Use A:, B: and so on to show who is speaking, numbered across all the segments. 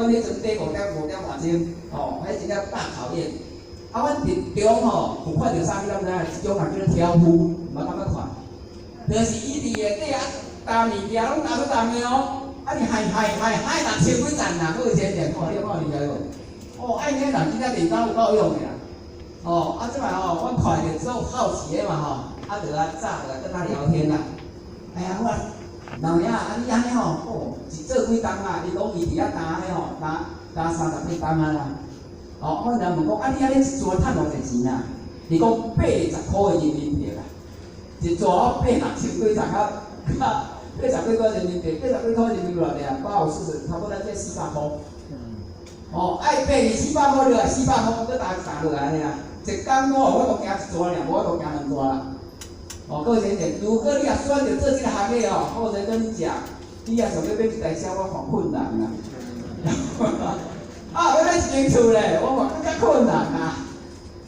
A: 阮彼陣短5點5點外鐘，吼，彼真正大考驗。啊，阮佇中吼有看著啥物，敢知影？一種人叫做挑夫，毋捌敢捌看？就是伊佇下底啊，擔物件攏擔足重的哦，啊，你害害害害6000幾層啦，閣有錢點，看你有看厲害無？哦，啊，𪜶人真正電腦有夠用的啦。哦，啊，這擺吼，阮看著做好奇的嘛吼，啊，就來早就來跟他聊天啦。哎呀，我老爺啊，你按呢吼，哦，一做幾冬啊？伊講伊佇遐擔彼吼，擔擔30幾冬啊啦。哦，我人問講，啊，你按呢一逝趁偌濟錢啊？伊講80箍的人民幣啦，一逝八六千幾層啊，80幾塊人民幣，80幾塊人民幣偌濟啊？八五四十，差不多才400箍。哦，愛80400箍落來，四百箍閣擔一擔落來按呢啊。一工我有法度行一逝爾，無法度行兩逝啦。哦，各位先生，如果你若選擇做這個行業哦，我先跟你講，你若想欲買一台車，我看困難啦。啊，欲買一間厝咧，我看閣較困難啊。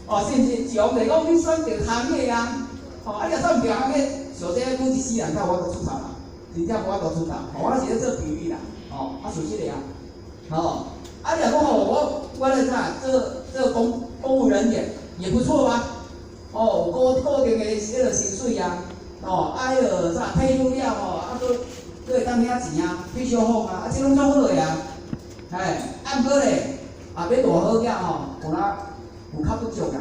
A: 哦，是毋是？從來講你選擇行業啊，哦，啊，你若選毋著行業，首先每一世人才有法度出頭啦，真正無法度出頭。哦，我是咧做比喻啦，哦，啊，事實的啊，哦，啊，你若講吼，我咧啥做做公務人員也不錯啊。哦，有固定的彼个薪水啊，哦，啊，彼个啥退休了吼，啊，閣閣會當領錢啊，退休俸啊，啊，這攏足好的啊，嘿，啊，毋過咧，啊，欲大好額吼，有哪有較不足啦，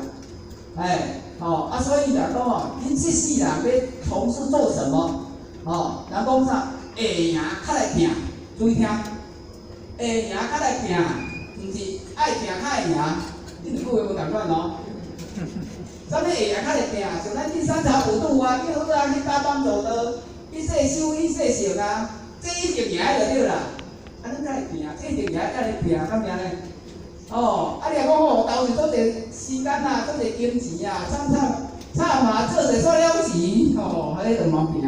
A: 哎，吼，啊，所以來講吼，恁這世人欲從事做什麼？吼，人講啥？會贏較來拼，注意聽，會贏較來拼，毋是愛拼較會贏，這兩句話無仝款哦。啥物會贏較來拼？像咱去三茶五渡啊，去好啊，去搭班走的，去洗手，去洗身啊，這一定贏就對啦。啊，恁才會拼，這一定贏才來拼，敢贏呢？哦，啊，你若講吼，投入足濟時間啊，足濟金錢啊，慘慘慘嘛，做者煞了錢，吼，彼就無拼。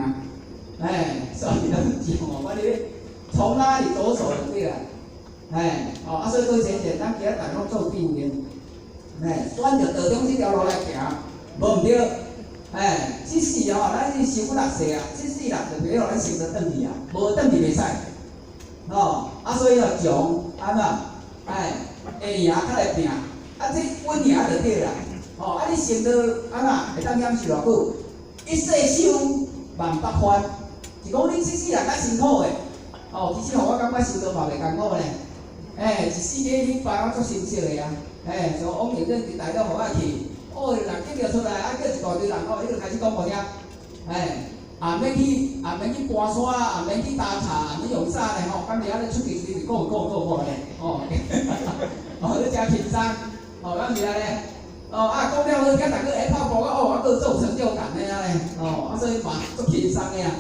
A: 哎，所以咱講哦，我你從哪裡着手就對啦。哎，哦，啊，所以各位先生，咱今仔逐個攏做訓練，哎，選擇道中這條路來行，無毋對。哎，這世吼，咱是生不六世啊，這世人就袂予咱生得轉去啊，無轉去袂使。哦，啊，所以哦，從按怎，哎，會贏較來拼，啊，這穩贏就對啦。哦，啊，你生得按怎會當享受偌久？一世修萬百番，是講你這世人較辛苦的。哦，其實吼，我感覺修道嘛袂艱苦咧。哎，一4個禮拜我足心息的啊。哎，像王明珍佇大陸予我去，哦，人叫著出來，啊，叫一大堆人，哦，伊就開始講無聽。哎，也免去，也免去搬山，也免去打卡，也免用啥咧吼，敢是按呢出去時講講講講咧，哦，哦，你誠輕鬆，哦，敢是按呢？哦，啊，講了好聽，逐个會跑步啊，哦，啊，閣足有成就感的啊咧，哦，啊，所以嘛足輕鬆的啊，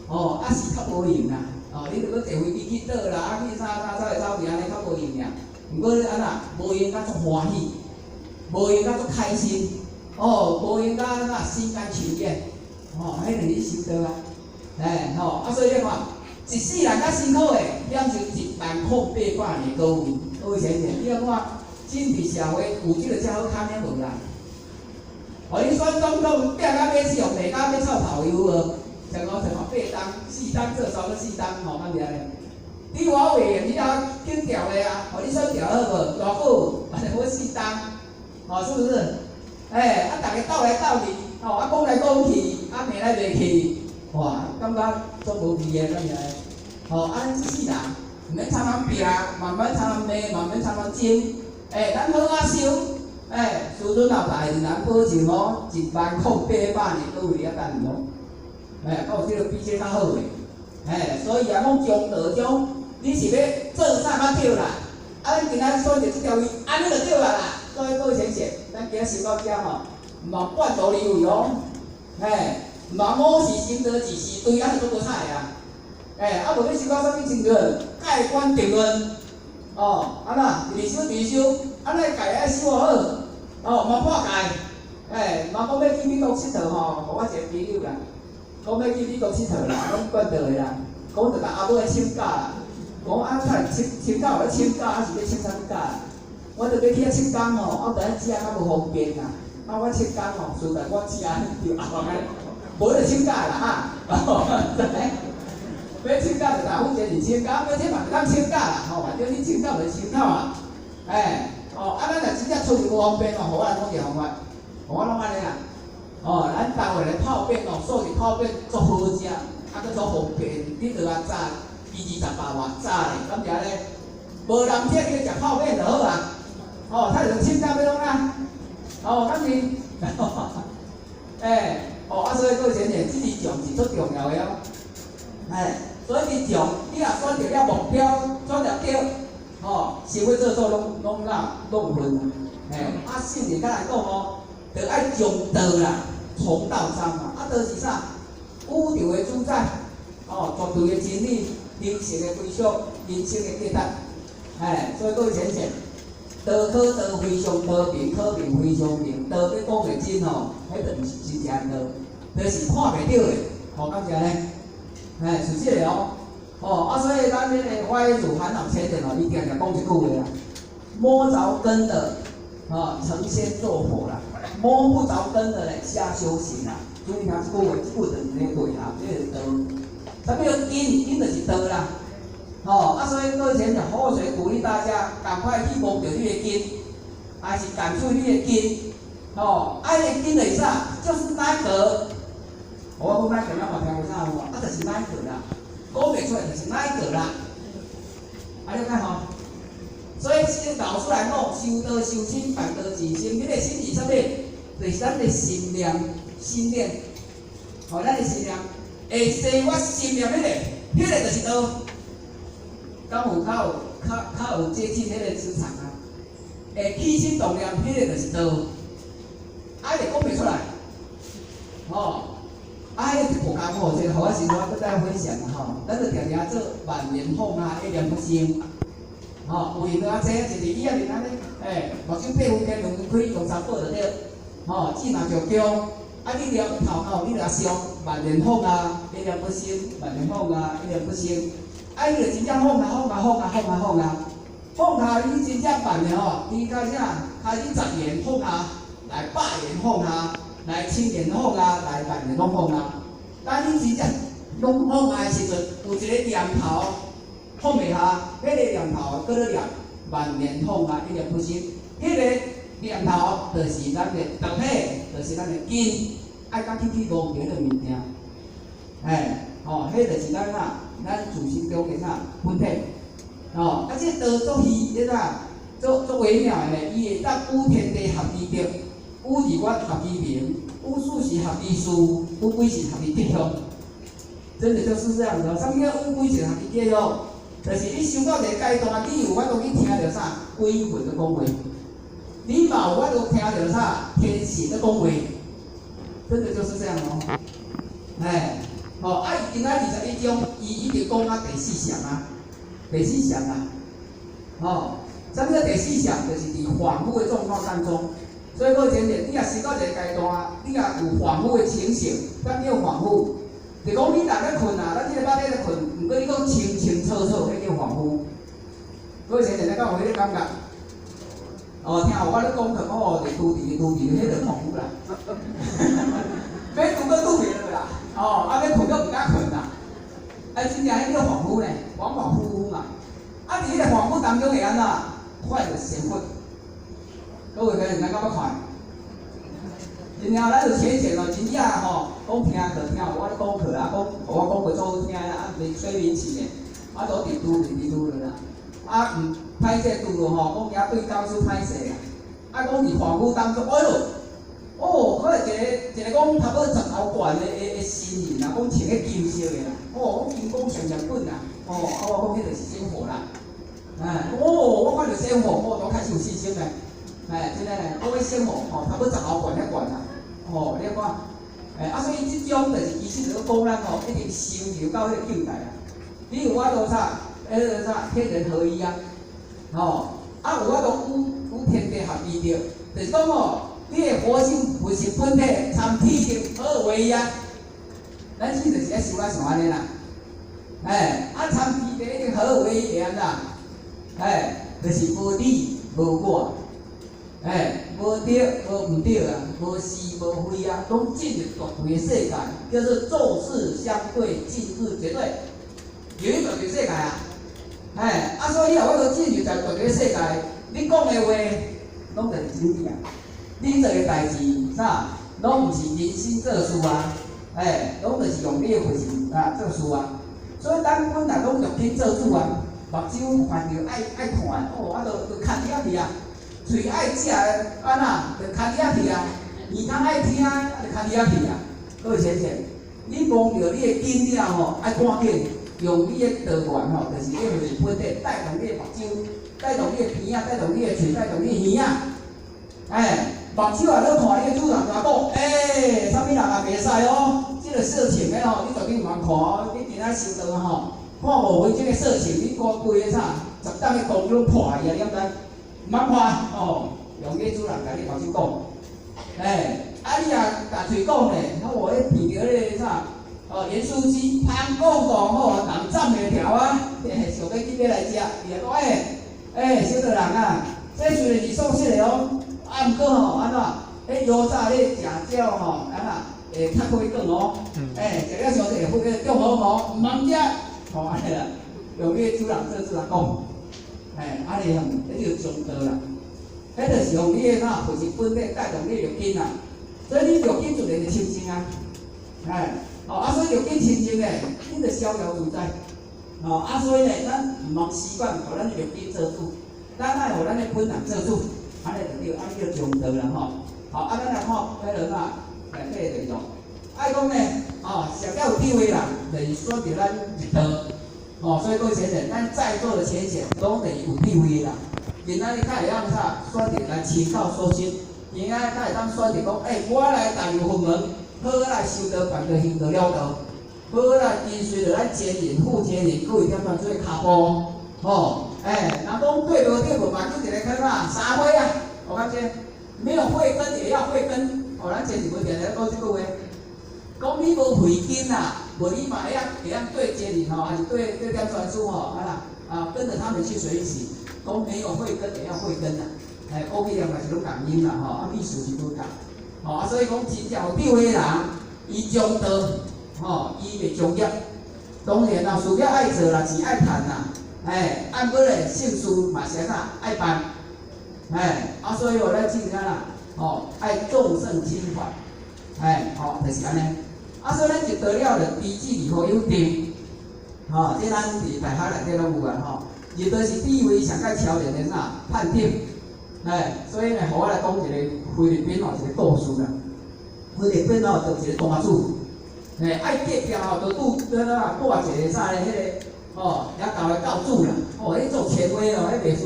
A: 哦，啊是較無閒啦，哦，你著閣坐飛機去倒啦，啊去啥啥啥會走去按呢較無閒爾。毋過你按怎，無閒甲足歡喜，無閒甲足開心，哦，無閒甲按怎心甘情願，哦，彼就是你修道啊，哎，吼，啊，所以你看，一世人較辛苦的，享受1萬零800年高位，各位先生，你要看，真佇社會有這個遮好堪的無啦？哦，你選總統拼甲欲死，予罵甲欲臭頭有無？像講像講8冬、4冬做三個4冬吼，敢是按呢？你我袂用，你也緊調的啊！哦，你選調好無？偌久？反正我4冬，哦，是不是？哎，啊，逐家鬥來鬥去，哦，啊，講來講去，啊，罵來罵去，哇，感覺足無味的，敢是按呢？吼，啊，這世人毋免參人拼，嘛毋免參人罵，嘛毋免參人爭，欸，咱好好修，欸，師尊老大人保證哦，1萬零800年閣有佇遐等哦，欸，閣有這個比這較好的，欸，所以啊，講中道中，你是欲做啥較對啦？啊，咱今仔選擇這條路，按呢就對啊啦。所以各位先生，咱今仔修到遮吼，毋通半途而廢哦，嘿，毋通某時修道，一時對，按呢足無彩啊。欸，啊無欲修到啥物程度？蓋棺定論，哦，按怎？直直修，直直修，按呢戒愛修好，哦，嘛破戒，欸，嘛講欲去美國𨑨迌吼，予我一個朋友啦，講欲去美國𨑨迌啦，攏慣倒的啦，講就共阿母來請假啦，講啊，看請請假有咧請假，還是欲請啥物假？我著欲去遐七工吼，啊，但食較無方便啦，啊，我七工吼，實在我食就後來無咧請假啦哈，欲請假就大風節是請假，欲請嘛會當請假啦，吼，反正你請清口就清口啊，欸，哦，啊，咱若真正出去無方便哦，予我來講一个方法，我攏按呢啦，哦，咱台灣的泡麵哦，素食泡麵足好食，啊，閣足方便，你著愛炸二十八外炸咧，敢是按呢？無人食，你食泡麵就好啊。哦，他就凊彩欲創啊？哦，敢是？欸，哦，啊，所以各位淺淺，這個重是足重要的哦。欸，所以你重，你若選擇了目標，選擇對，哦，想欲做做攏攏哪攏有份。欸，啊，聖人較來講哦，著愛從道啦，從道參嘛。啊，道是啥？宇宙的主宰，哦，絕對的真理，靈性的歸屬，人生的價值。欸，所以各位淺淺，道可道非常道，名可名非常名。道欲講的真吼，彼就毋是真正道，就是看袂著的，吼，敢是按呢？欸，是這个哦。哦，啊，所以咱彼个法祖煩惱淺淺哦，伊定定講一句話啦：摸著根的，哦，成仙做佛啦；摸不著根的咧，瞎修行啦。注意聽這句話，這句就是咧對啊，這個道。啥物叫根？根就是道啦。吼，啊，所以各位淺淺，好水鼓勵大家，趕快去摸著你的根，還是感觸你的根。吼，啊，彼个根就是啥？就是那個。我講那個，咱嘛聽過啥無？啊，就是那個啦，講袂出來就是那個啦。啊，你看吼，所以這個老師來講，修道修心，辦道自心，彼個心是啥物？就是咱的心念，心念。吼，咱的心念會生我心念彼個，彼個就是道。敢有較有較較有接近彼個磁場啊？會起心動念，彼個就是道。啊，伊講袂出來，吼，啊，彼個就無艱苦，這個予我時陣我閣再分享啊吼。咱就定定做萬念放下，一念不生，吼，有閒就啊坐，就是伊仔面按呢，欸，目睭閉昏眼兩開，用三寶就對，吼，志若著強，啊，你了頭腦，你若想萬念放下，一念不生，萬念放下，一念不生。啊！伊就真正放下放下放下放下放下，放下伊真正辦的吼，伊開始啊，開始十緣放下，來百緣放下，來千緣放下，來萬緣攏放下。當你真正攏放下的時陣，有一個念頭放袂下，彼個念頭閣咧念萬念放下，一念不生。彼個念頭就是咱的道體，就是咱的根，愛較去去摸著彼個物件。欸，吼，彼就是咱啊。咱自心中的啥本體，吼，啊，這個道足虛，這啥足足微妙的呢？伊會當與天地合其德，與日月合其明，與四時合其序，與鬼神合其吉凶。真的就是這樣子哦。啥物叫與鬼神合其吉凶？就是你修到一個階段啊，你有法度去聽著啥鬼魂咧講話，你嘛有法度聽著啥天神咧講話，真的就是這樣哦。欸。吼，啊！伊今仔21章，伊已經講到第四相啊，第四相啊，吼，啥物叫第四相？就是佇恍惚的狀況當中。所以各位淺淺，你若修到一個階段，你若有恍惚的情形，啥物叫恍惚？就講你若咧睏啊，咱這个肉體咧睏，毋過你講清清楚楚，彼叫恍惚。各位淺淺，你敢有彼个感覺？哦，聽有我咧講課，哦，佇拄佇拄佇，彼就恍惚啦。欲拄閣拄袂落啦。哦，啊，欲睏閣毋敢睏啦。啊，真正彼叫恍惚呢，恍恍惚惚嘛。啊，佇彼个恍惚當中會按怎？看著仙佛。各位朋友，咱敢捌看？真正咱就淺淺哦，真正吼，講聽課聽有我咧講課啊，講予我講課足好聽啊，啊，毋是催眠式的，啊，都佇拄佇佇拄落啦。啊，毋歹勢拄落吼，講遐對講師歹勢啦。啊，講佇恍惚當中，哎喲！哦，可能一個一個講差不多十頭懸的的的身形啊，講穿咧金色的啦，哦，講金光閃閃滾啦，哦，啊，我講彼就是仙佛啦，哎，哦，我看著仙佛，我都開始有信心咧，哎，真的呢，講彼仙佛吼，差不多十頭懸遐懸啦，哦，你看，哎，啊，所以這種就是其實就是講咱吼，一定修行到彼個境界啊，你有法度啥？彼個啥天人合一啊，吼，啊，有法度與與天地合一著，就是講吼。你的佛性佛性本體參天地合二為一啊！咱是就是愛修啊像按呢啦，欸，啊參天地已經合二為一會按怎？欸，就是無你無我，欸，無對無毋對啊，無是無非啊，攏進入絕對的世界，叫做做事相對，盡是絕對，有一絕對世界啊！哎，啊，所以你若有法度進入在這個世界，你講的話攏就是真理啊。你做的代誌啥，攏毋是人心做事啊，哎，攏就是用你的佛性啊做事啊。所以咱本來攏六根做主啊，目睭看著愛愛看的，哦，啊，就就牽佇遐去啊；喙愛食的，按怎，就牽佇遐去啊；耳通愛聽的，啊，就牽佇遐去啊。各位先生，你摸著你的根了吼，愛趕緊用你的道源吼，就是你的佛性本體帶動你的目睭，帶動你的鼻仔，帶動你的喙，帶動你的耳仔。哎，目睭也咧看你的主人就講，欸，啥物人也袂使哦，這個色情的吼，你絕對毋通看哦。你今仔修道吼，看5分鐘的色情，你規規个啥，10擔的功攏破去啊！你敢知？毋通看哦，用你主人共你目睭講，欸，啊你若共喙講咧，我彼聽著彼個啥，哦，鹽酥雞，芳講講吼，人斬袂牢啊，想欲去買來食，伊就講，欸，欸，小道人啊，這雖然是素食的哦。啊，毋過吼，按怎？彼油炸咧食了吼，按怎會較火轉哦？欸，食了傷濟會火中風哦，毋通食，吼按呢啦，用你主人做主人講，欸，按呢吼，彼叫中道啦。彼就是用你的啥佛性本體帶動你的六根啊，所以你六根自然就清淨啊，欸，哦，啊，所以六根清淨咧，你就逍遙自在，哦，啊，所以咧，咱毋通習慣予咱的六根做主，咱愛予咱的本人做主。按呢就對，按呢叫中道啦吼。好，啊，咱來看彼落啥，內底就是講，愛講呢，哦，上較有智慧人，就是選擇咱入道。哦，所以各位淺顯，咱在座的淺顯，攏就是有智慧的人。今仔日較會曉啥，選擇來親口所說，今仔日較會當選擇講，欸，我來踏入佛門，好好來修道、辦道、行道、了道，好好來跟隨著咱前人、負前人，各位點傳做跤步，吼。欸，人講對無對無，目睭一个看啥三歲啊，我感覺沒有慧根也要慧根。哦，咱前一擺定定講這句話，講你無慧根啊，無你嘛會曉會曉對前人吼，還是對對點傳師吼，啊啦，啊跟著他們去學習，講沒有慧根也要慧根啊。欸，講起來嘛是攏仝音啦吼，啊意思是無仝。吼啊，所以講真正有智慧的人，伊中道，吼，伊袂中業。當然啦，事業愛做啦，錢愛趁啦。欸，啊，毋過咧，聖事嘛是按怎愛辦，欸，啊，所以哦，咱真正啦，吼，愛眾聖親法，欸，吼，就是按呢。啊，所以咱入道了，就知止離惑有定，吼，這咱佇大學內底攏有啊，吼。入道是智慧上蓋超然的啥判定，欸，所以呢，予我來講一個菲律賓哦，一個故事啦。菲律賓哦，就一個大主，欸，愛隔壁吼，就拄拄啊帶一個啥咧，彼個。哦，遐舊的教主啦，哦，彼做權威哦，彼袂輸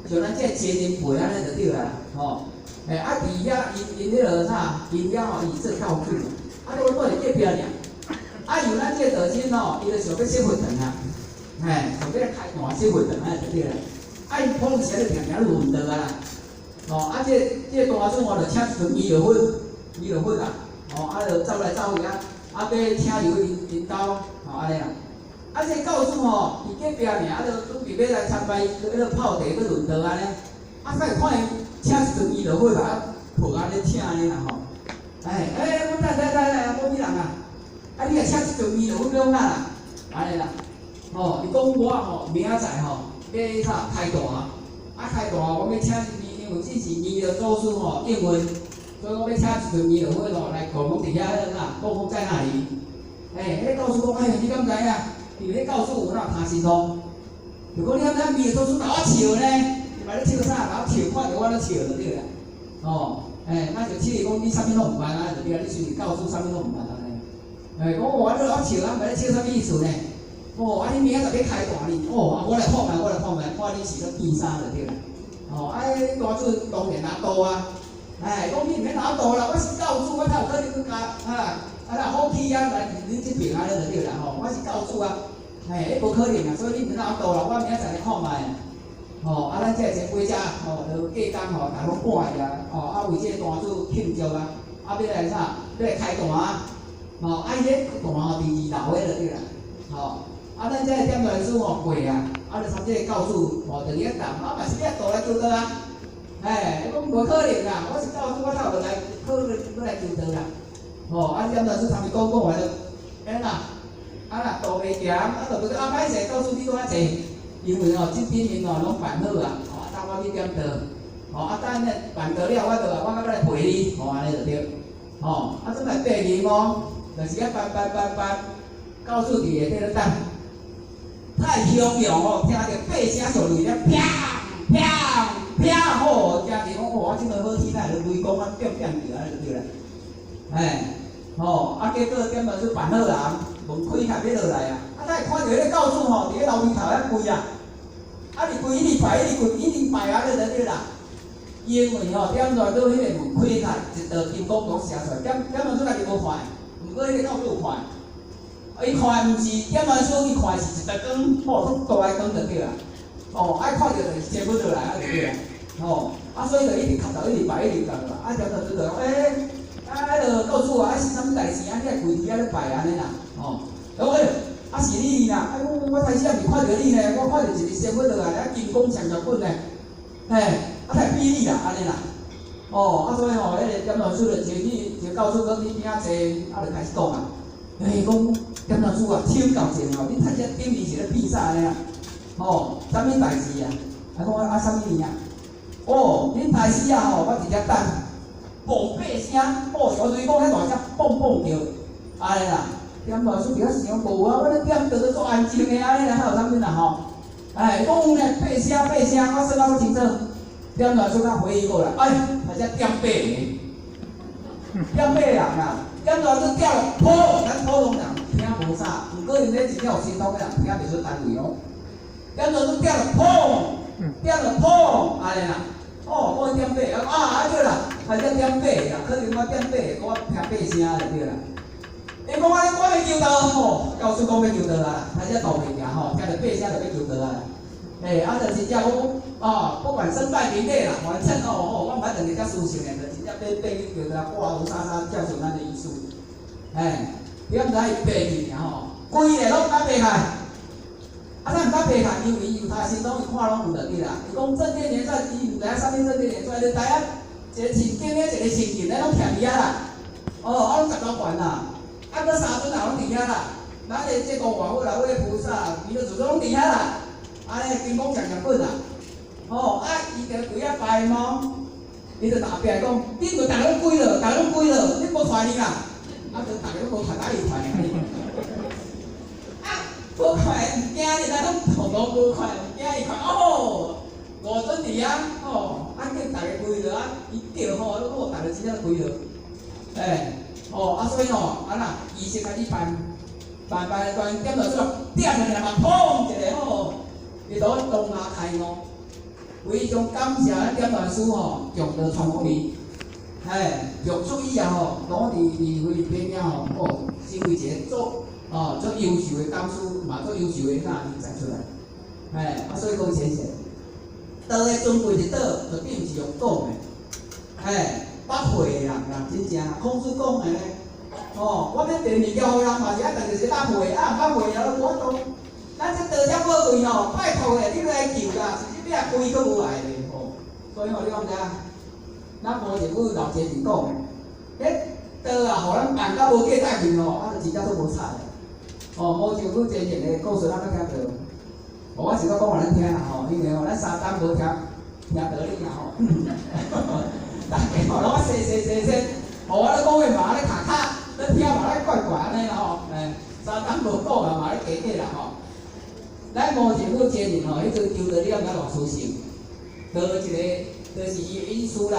A: 像咱這前人輩按呢就對啦，吼，欸，啊，佇遐𪜶𪜶彼落啥，𪜶遐吼伊做教主，啊，你講住佇隔壁爾，啊，由咱這個道親吼，伊就想欲設佛堂啊，嘿，想欲開壇設佛堂按呢就對啦，啊，伊普通時咧定定咧問道啊啦，吼，啊，這個大主吼就請一尊彌勒佛，彌勒佛啊，吼，啊，就走來走去啊，啊，欲請入𪜶𪜶兜，吼，按呢啦。啊，這個教主吼，佇隔壁爾，啊，就準備欲來參拜，彼落泡茶，欲論道按呢。啊，才會看伊請一尊彌勒佛啊，抱按呢請按呢啦吼。哎哎，我等等等等，無物人啊？啊，你也請一尊彌勒佛欲創啥啦？按呢啦。吼，伊講我吼明仔載吼欲啥開壇，啊開壇我欲請因為這是彌勒祖師吼應允，所以我欲請一尊彌勒佛吼來供奉佇遐啦，供奉在那裡。哎，彼個教主講，哎，你敢知影？因為彼教主有哪他心通？如果你敢知彌勒祖師共我笑呢？伊嘛咧笑啥？共我笑，看著我咧笑就對啦。哦，欸，那就笑伊講你啥物攏毋捌啊，就對啊。你雖然教主啥物攏毋捌按呢。欸，講我你共我笑啊，毋捌咧笑啥物意思呢？哦，啊你明仔載欲開壇呢？哦，啊我來看覓，我來看覓，看你是咧變啥就對啦。哦，啊彼大主當然拿刀啊，哎，講你毋免拿刀啦，我是教主，我哪有可能去共啊啊啦好氣啊來恁這邊按呢就對啦吼，我是教主啊，嘿，彼無可能啊，所以你毋免拿刀啦，我明仔載來看覓。吼，啊，咱這個前輩者吼，就隔工吼，逐攏趕去啊，吼，啊為這個大主慶祝啊，啊欲來啥？欲來開壇啊，吼，啊伊彼壇吼佇二樓的就對啦，吼，啊咱這個點傳師吼過啊，啊就參這個教主吼，佇遐講，啊嘛是欲倒來求道啊，嘿，伊講無可能啦，我是教主，我哪有來可能欲來求道啦，吼，啊點傳師參伊講講完就，哎啦，啊啦道袂行，啊就閣啊歹勢，教主你閣較濟。因為吼，這頂面吼攏辦好啊，吼，啊，等我去點桌，吼，啊，等咧辦桌了，我就我閣來陪你，吼，按呢就對，吼，啊，這來爬入哦，就是遐辦辦辦辦，教主佇下底咧等，太洶湧吼，聽著八聲上來咧，砰砰砰，吼，驚著講，哦，我這個好天啊，雷公啊，變變叫按呢就對啦，哎，吼，啊，結果點就辦好啊，門開開欲落來啊，啊，才會看著彼個教主吼，佇咧樓梯頭遐跪啊，啊，直跪，一直拜，一直跪，一直拜啊，咧就對啦。因為吼，點來到彼個門開開，一道金光光射出來，點點來做家己無看，毋過彼個教主有看。伊看毋是點來說，伊看是一道光，吼，足大个光就對啦。哦，愛看著就是仙佛落來啊，就對啦。吼，啊，所以就一直磕頭，一直拜，一直拜啦。啊，點來就講，欸，啊，彼个教主啊，啊是啥物代誌啊？你愛跪佇遐咧拜按呢啦，吼。講欸，啊是你啦，啊我我開始也未看著你呢，我看著一個仙佛落來，啊金光閃閃滾呢，嘿，啊才比你啦，按呢啦。哦，啊所以吼，彼个點傳師就前去，就教主講你邊仔坐，啊就開始講啊。欸，講點傳師啊，請教者吼，恁太遮頂面是咧變啥按呢啊？吼，啥物代誌啊？啊講啊啥物物啊？哦，恁太師啊吼，我佇遮等，嘣八聲，哦，小雷公遐大聲，嘣嘣叫，按呢啦。點傳師佇遐想無啊，我咧點桌咧足安靜的按呢啦，還有啥物啦吼？哎，講有呢，八聲八聲，我算甲足清楚。點傳師才回憶過來，哎，還才點八個，點八人啊，點傳師點了，噗，咱普通人聽無啥，毋過𪜶咧真正有神通的人聽袂出單位哦。點傳師點了，砰，點了砰，按呢啦，哦，講點八，啊啊對啦，還才點八個啦，可能我點八個，我聽八聲就對啦。伊講我我欲求道吼，教主講欲求道啊，還才道袂行吼，聽著八聲就欲求道啊。欸，啊，就真正講，哦，不管身敗名裂啦，反正哦吼，我毋愛等你遮舒適的，就真正欲爬去求道，掛烏紗紗接受咱的醫術。欸，你毋知伊爬去爾吼，規个攏毋敢爬開。啊，啥毋敢爬開？因為伊猶太神通，伊看攏有就對啦。伊講正殿元帥，伊毋知影啥物正殿元帥，你知影一個聖經咧，一個聖經咧，攏徛佇遐啦。哦，啊，攏十多懸啦。啊，閣三尊也攏佇遐啦。咱的這個瓦佛啦，我的菩薩、彌勒祖宗攏佇遐啦。按呢金光閃閃滾啦。吼，啊，伊就跪遐拜嘛，伊就後壁講，恁著逐个攏跪落，逐个攏跪落，恁無看你啦。啊，就逐个攏無看，啊伊看爾。啊，無看毋驚你，咱攏統統無看，毋驚伊看，哦，五尊佇遐，吼，啊叫逐个跪落，啊，伊叫吼，哦，逐个真正跪落，欸，哦，啊所以吼，啊啦，儀式開始辦，辦辦辦點落出來，點落來嘛，砰一个吼，伊就當下開悟，非常感謝咱點傳師吼，強道傳予伊，嘿，從此以後吼，攏佇佇菲律賓遐吼，哦，成為一个足哦足優秀的講師，嘛足優秀的那人才出來，嘿，啊所以講淺顯，道的尊貴佇佗，絕對毋是用講的，嘿，捌會的人啦，真正孔子講的呢，哦，我欲傳物件予人嘛是愛當就是捌會，啊毋捌會啊，無法度。咱這道遮寶貴吼，拜託的，你來求啦，是你欲跪閣無愛咧吼。所以吼，你敢知影？咱無一句老前人講的，彼道啊，予咱辦甲無價值去吼，啊，就真正足無彩的。哦，無像阮前人的故事，咱捌聽著。哦，我是閣講予咱聽啦吼，因為吼，咱三冬無聽聽道理啦吼。逐家吼攏細細細細，哦，我咧講話嘛咧卡卡，咧聽嘛咧怪怪按呢啦吼，欸，三冬無講啊嘛咧假假啦吼。咱無政府前人吼，彼陣求道你敢知偌殊勝？得一個，就是伊的隱私啦。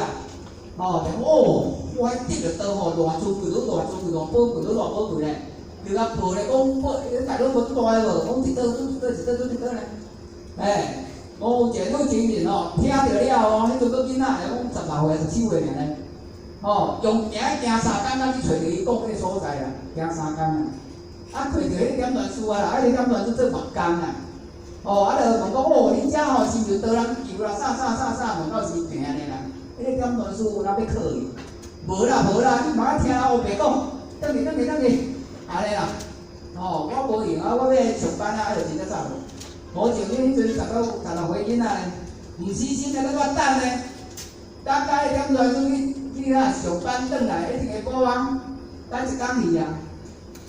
A: 吼，就哦，我彼得著道吼，偌尊貴，愈偌尊貴，偌寶貴，愈偌寶貴咧。就共抱咧講，抱，大佬無大个無？講一道，一道，一道，一道咧。欸，我有一個女情人吼，聽著了哦，彼陣閣囡仔，講16歲、17歲爾咧。吼，用行行3工仔去揣著伊講彼个所在啦，行三工啊。啊，揣著彼個點傳師啊啦，啊，彼個點傳師做木工啊。哦，啊，就問講哦，恁遮吼是毋是多人求啦？啥啥啥啥，問到是行呢啦。彼個點傳師有哪欲考伊？無啦無啦，你莫聽烏白講，轉去轉去轉去，按呢啦。吼，我無閒啊，我欲上班啊，啊，就真正走去。無像你彼陣19、16歲囡仔呢，毋死心的，閣閣等呢，等甲彼點傳師去去遐上班轉來，一定下晡啊，等一工去啊，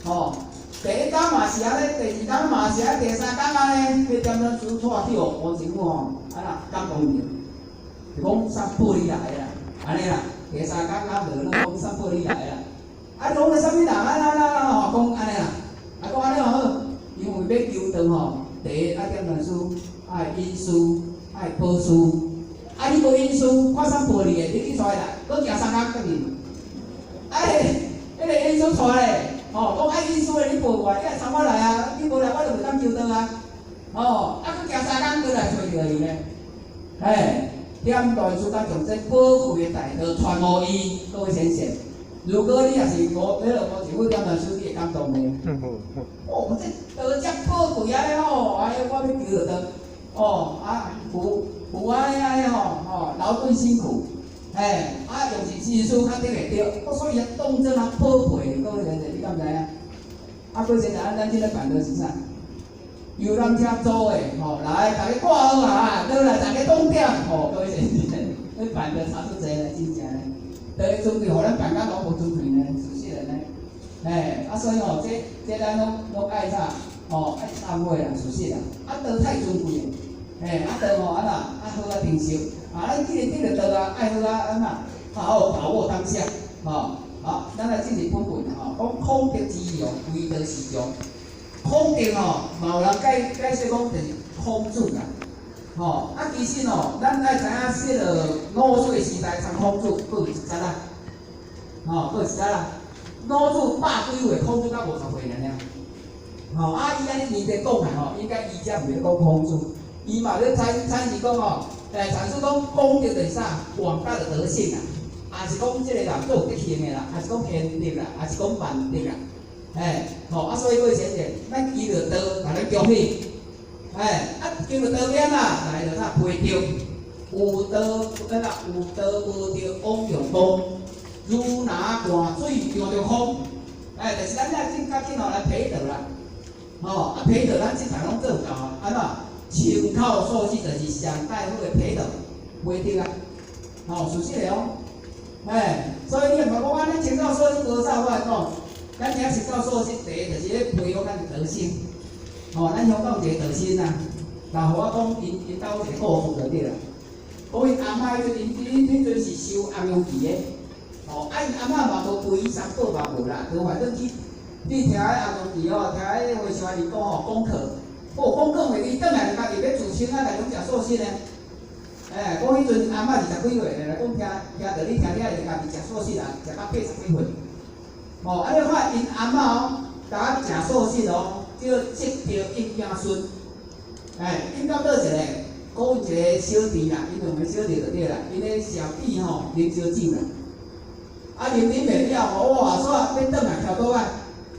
A: 吼。第一工嘛是按呢，第二工嘛是按呢，第三工按呢，彼點傳師帶去予吳政府吼，啊啦感動著，就講三寶你來啦，按呢啦，第三工講著攏講三寶你來啦，啊講你啥物人啊啦啦啦吼，講按呢啦，啊講按呢好，因為欲求道吼，第一愛點傳師，愛隱士，愛布施，啊你無隱士，看啥寶你的，你去帶來，閣行三工轉去，哎，彼个隱士帶咧。吼，講愛隱士的你報過來，你愛參我來啊！你無來我就袂當求道啊！吼，啊，閣行三工閣來揣著伊咧。嘿，點傳師才將這寶貴的大道傳予伊，各位先生。如果你也是無，彼个吳政府點傳師，你會感動袂？哦，這道遮寶貴按呢吼，哎，我欲求著道。哦，啊，有有按呢按呢吼，吼，勞頓辛苦。嘿，啊，用是心思較得會著，哦，所以啊，當真啊寶貴，各位先生，你敢知影？啊，閣現在咱這个辦的是啥？遊覽車租的，吼，來，逐家掛號啊，倒來逐家當點，吼，各位先生，你辦的差足濟咧，真正咧，第一尊貴，予咱辦甲攏無尊貴呢，事實的呢，嘿，啊，所以吼，這咱攏攏愛啥？吼，愛懺悔啦，事實啦，啊，道太尊貴，嘿，啊，道吼按怎，啊好啊珍惜。啊，咱既然得著道啊，愛好啊，按怎，好好把握當下，吼，好，咱來進入本文吼，講孔德之用，為道是常。孔德吼，嘛有人解解釋講就是孔子啦，吼，啊，其實吼，咱愛知影，說落老子時代參孔子，閣有一節啦，吼，閣有一節啦。老子百幾歲，孔子才50歲爾爾。吼，啊，伊按呢年代講來吼，應該伊才毋是講孔子，伊嘛咧參參是講吼。欸，傳說講功德就是啥？廣大的德性啊，也是講這個人足有德行的啦，也是講賢德啦，也是講萬德啦。欸，吼啊，所以各位先生，咱求著道，共咱恭喜。欸，啊，求著道免啊，來著啥？培德，有道，咱啊有道無德枉用功，如拿灌水著著風。欸，就是咱遮真較緊吼來培德啦。吼，啊培德咱這場攏做有夠啊，按怎？清口素食就是上蓋好的培德，培德啊，吼，事實的哦，嘿，所以你若問我按呢清口素食多少，我來講，咱遮清口素食第一就是咧培養咱的德性，吼，咱香港有一個德心啊，若予我講𪜶𪜶兜一個故事就對啦。講𪜶阿嬤彼陣，𪜶彼陣是收紅陽旗的，吼，啊𪜶阿嬤嘛無皈依三寶嘛無啦，就反正去，你聽彼紅陽旗吼，聽彼和尚佇講吼功課。哦，講講袂記，轉來就家己欲自清啊，來攏食素食呢。欸，講彼陣阿嬤20幾歲咧，來講聽聽著你聽了就家己食素食啊，食到80幾歲。吼，啊你看𪜶阿嬤哦，共食素食哦，叫積德應子孫。欸，應到佗一个？講一个小弟啦，𪜶兩个小弟就對啦，𪜶咧小弟吼啉燒酒啦。啊，啉啉袂了吼，哇，煞欲轉來跳倒來，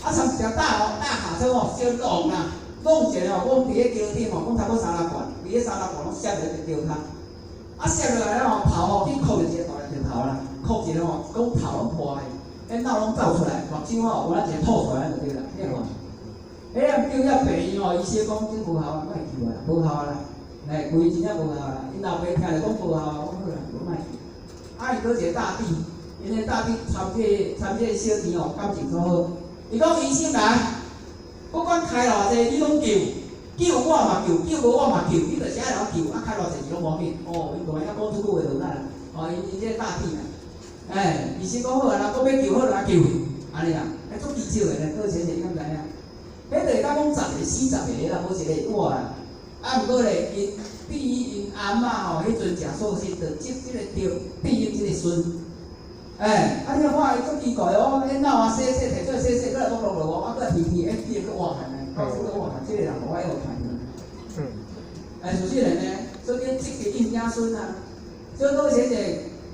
A: 啊，參一條大哦大卡車吼，燒撞啦。弄一个吼，講佇咧橋頂吼，講差不多三六懸，佇咧三六懸攏摔落一個橋跤，啊摔落來了吼，頭吼去磕著一個大石頭啦，磕一个吼，講頭攏破去，彼腦攏走出來，目睭吼有影一个吐出來就對啦，你看。彼個叫遐病院吼，醫生講這無效啊，莫救啊，無效啦，嘿，規真正無效啦。𪜶老爸聽著講無效，講好啦，無莫救。啊，伊閣一個大弟，𪜶个大弟參這參這個小弟吼，感情足好。伊講醫生來。不管開偌濟，你攏救，救我嘛救，救無我嘛救，你就是愛來救，啊開偌濟錢攏無要緊。哦，伊大遐講這句話就啦，哦，𪜶這個大弟啦，欸，醫生講好啊，若閣欲救好來救，按呢啦，欸，足奇少的呢，各位先生你敢知影？彼就會當講十个死十个啦，無一個活啦。啊，毋過咧，𪜶對於𪜶阿嬤吼，彼陣食素食，就積這個德，庇蔭這個孫。欸，啊你看伊足奇怪哦，彼腦啊洗洗，提出來洗洗，閣來閣落落啊，閣提提，欸，伊會閣活來呢，到處閣活來，這個人予我會看嗯。欸，事實來呢，所以叫積德應子孫啊。所以各位先生，